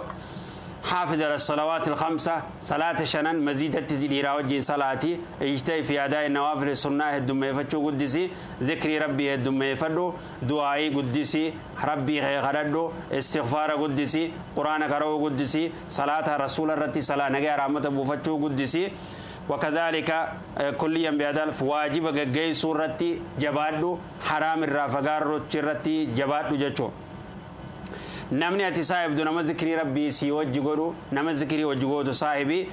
حافظ على الصلوات الخمسة، صلاة شنن مزيدة تزيديرا وجين صلاتي، اجتهد في أداء النوافل، السنة الدم يفتشو قدسي، ذكري ربي الدم يفدو، دعائي قدسي، ربي غردو، استغفار قدسي، قرآن قرأو قدسي، صلاة رسول الرتي صلاة نجا رحمة بفتشو قدسي. وكذلك كليا بأداء واجب جاي سورتي جبادو، حرام الرافقار رتي جبادو جتشو. Namni ati saahibdu nama zikrii rabbii sii wajji godhu, nama zikrii wajji gootu saahibi,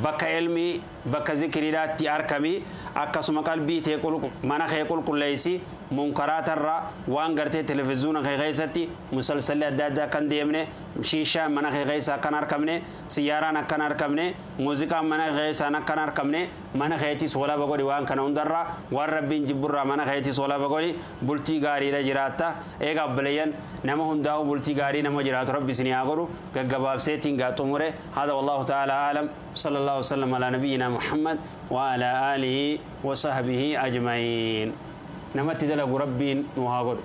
bakka ilmii, bakka zikriidhaatti argami. Akkasuma qalbii tee, mana kee qulqulleessi munkaraatarraa, waan gartee televizyoona kee keessatti musalsalli adda addaa kan deemne, shiishaan mana kee keessa akkan argamne, siyyaaraan akkan argamne, muuziqaan mana kee keessaan akkan argamne, mana keetis walaba godhi waan kana hundarraa, waan rabbiin jibburraa mana keetis walaba godhi, bultii gaariidha jiraatta. Eega obboleeyyan, nama hundaa'u bultii gaarii nama jiraatu rabbi isinii haa godhu. Gaggabaabseetiin gaa xumure. Hada wallahu ta'ala aalam. صلى الله وسلم على نبينا محمد وعلى آله وصحبه أجمعين. Namatti dalagu rabbiin nu haa godhu.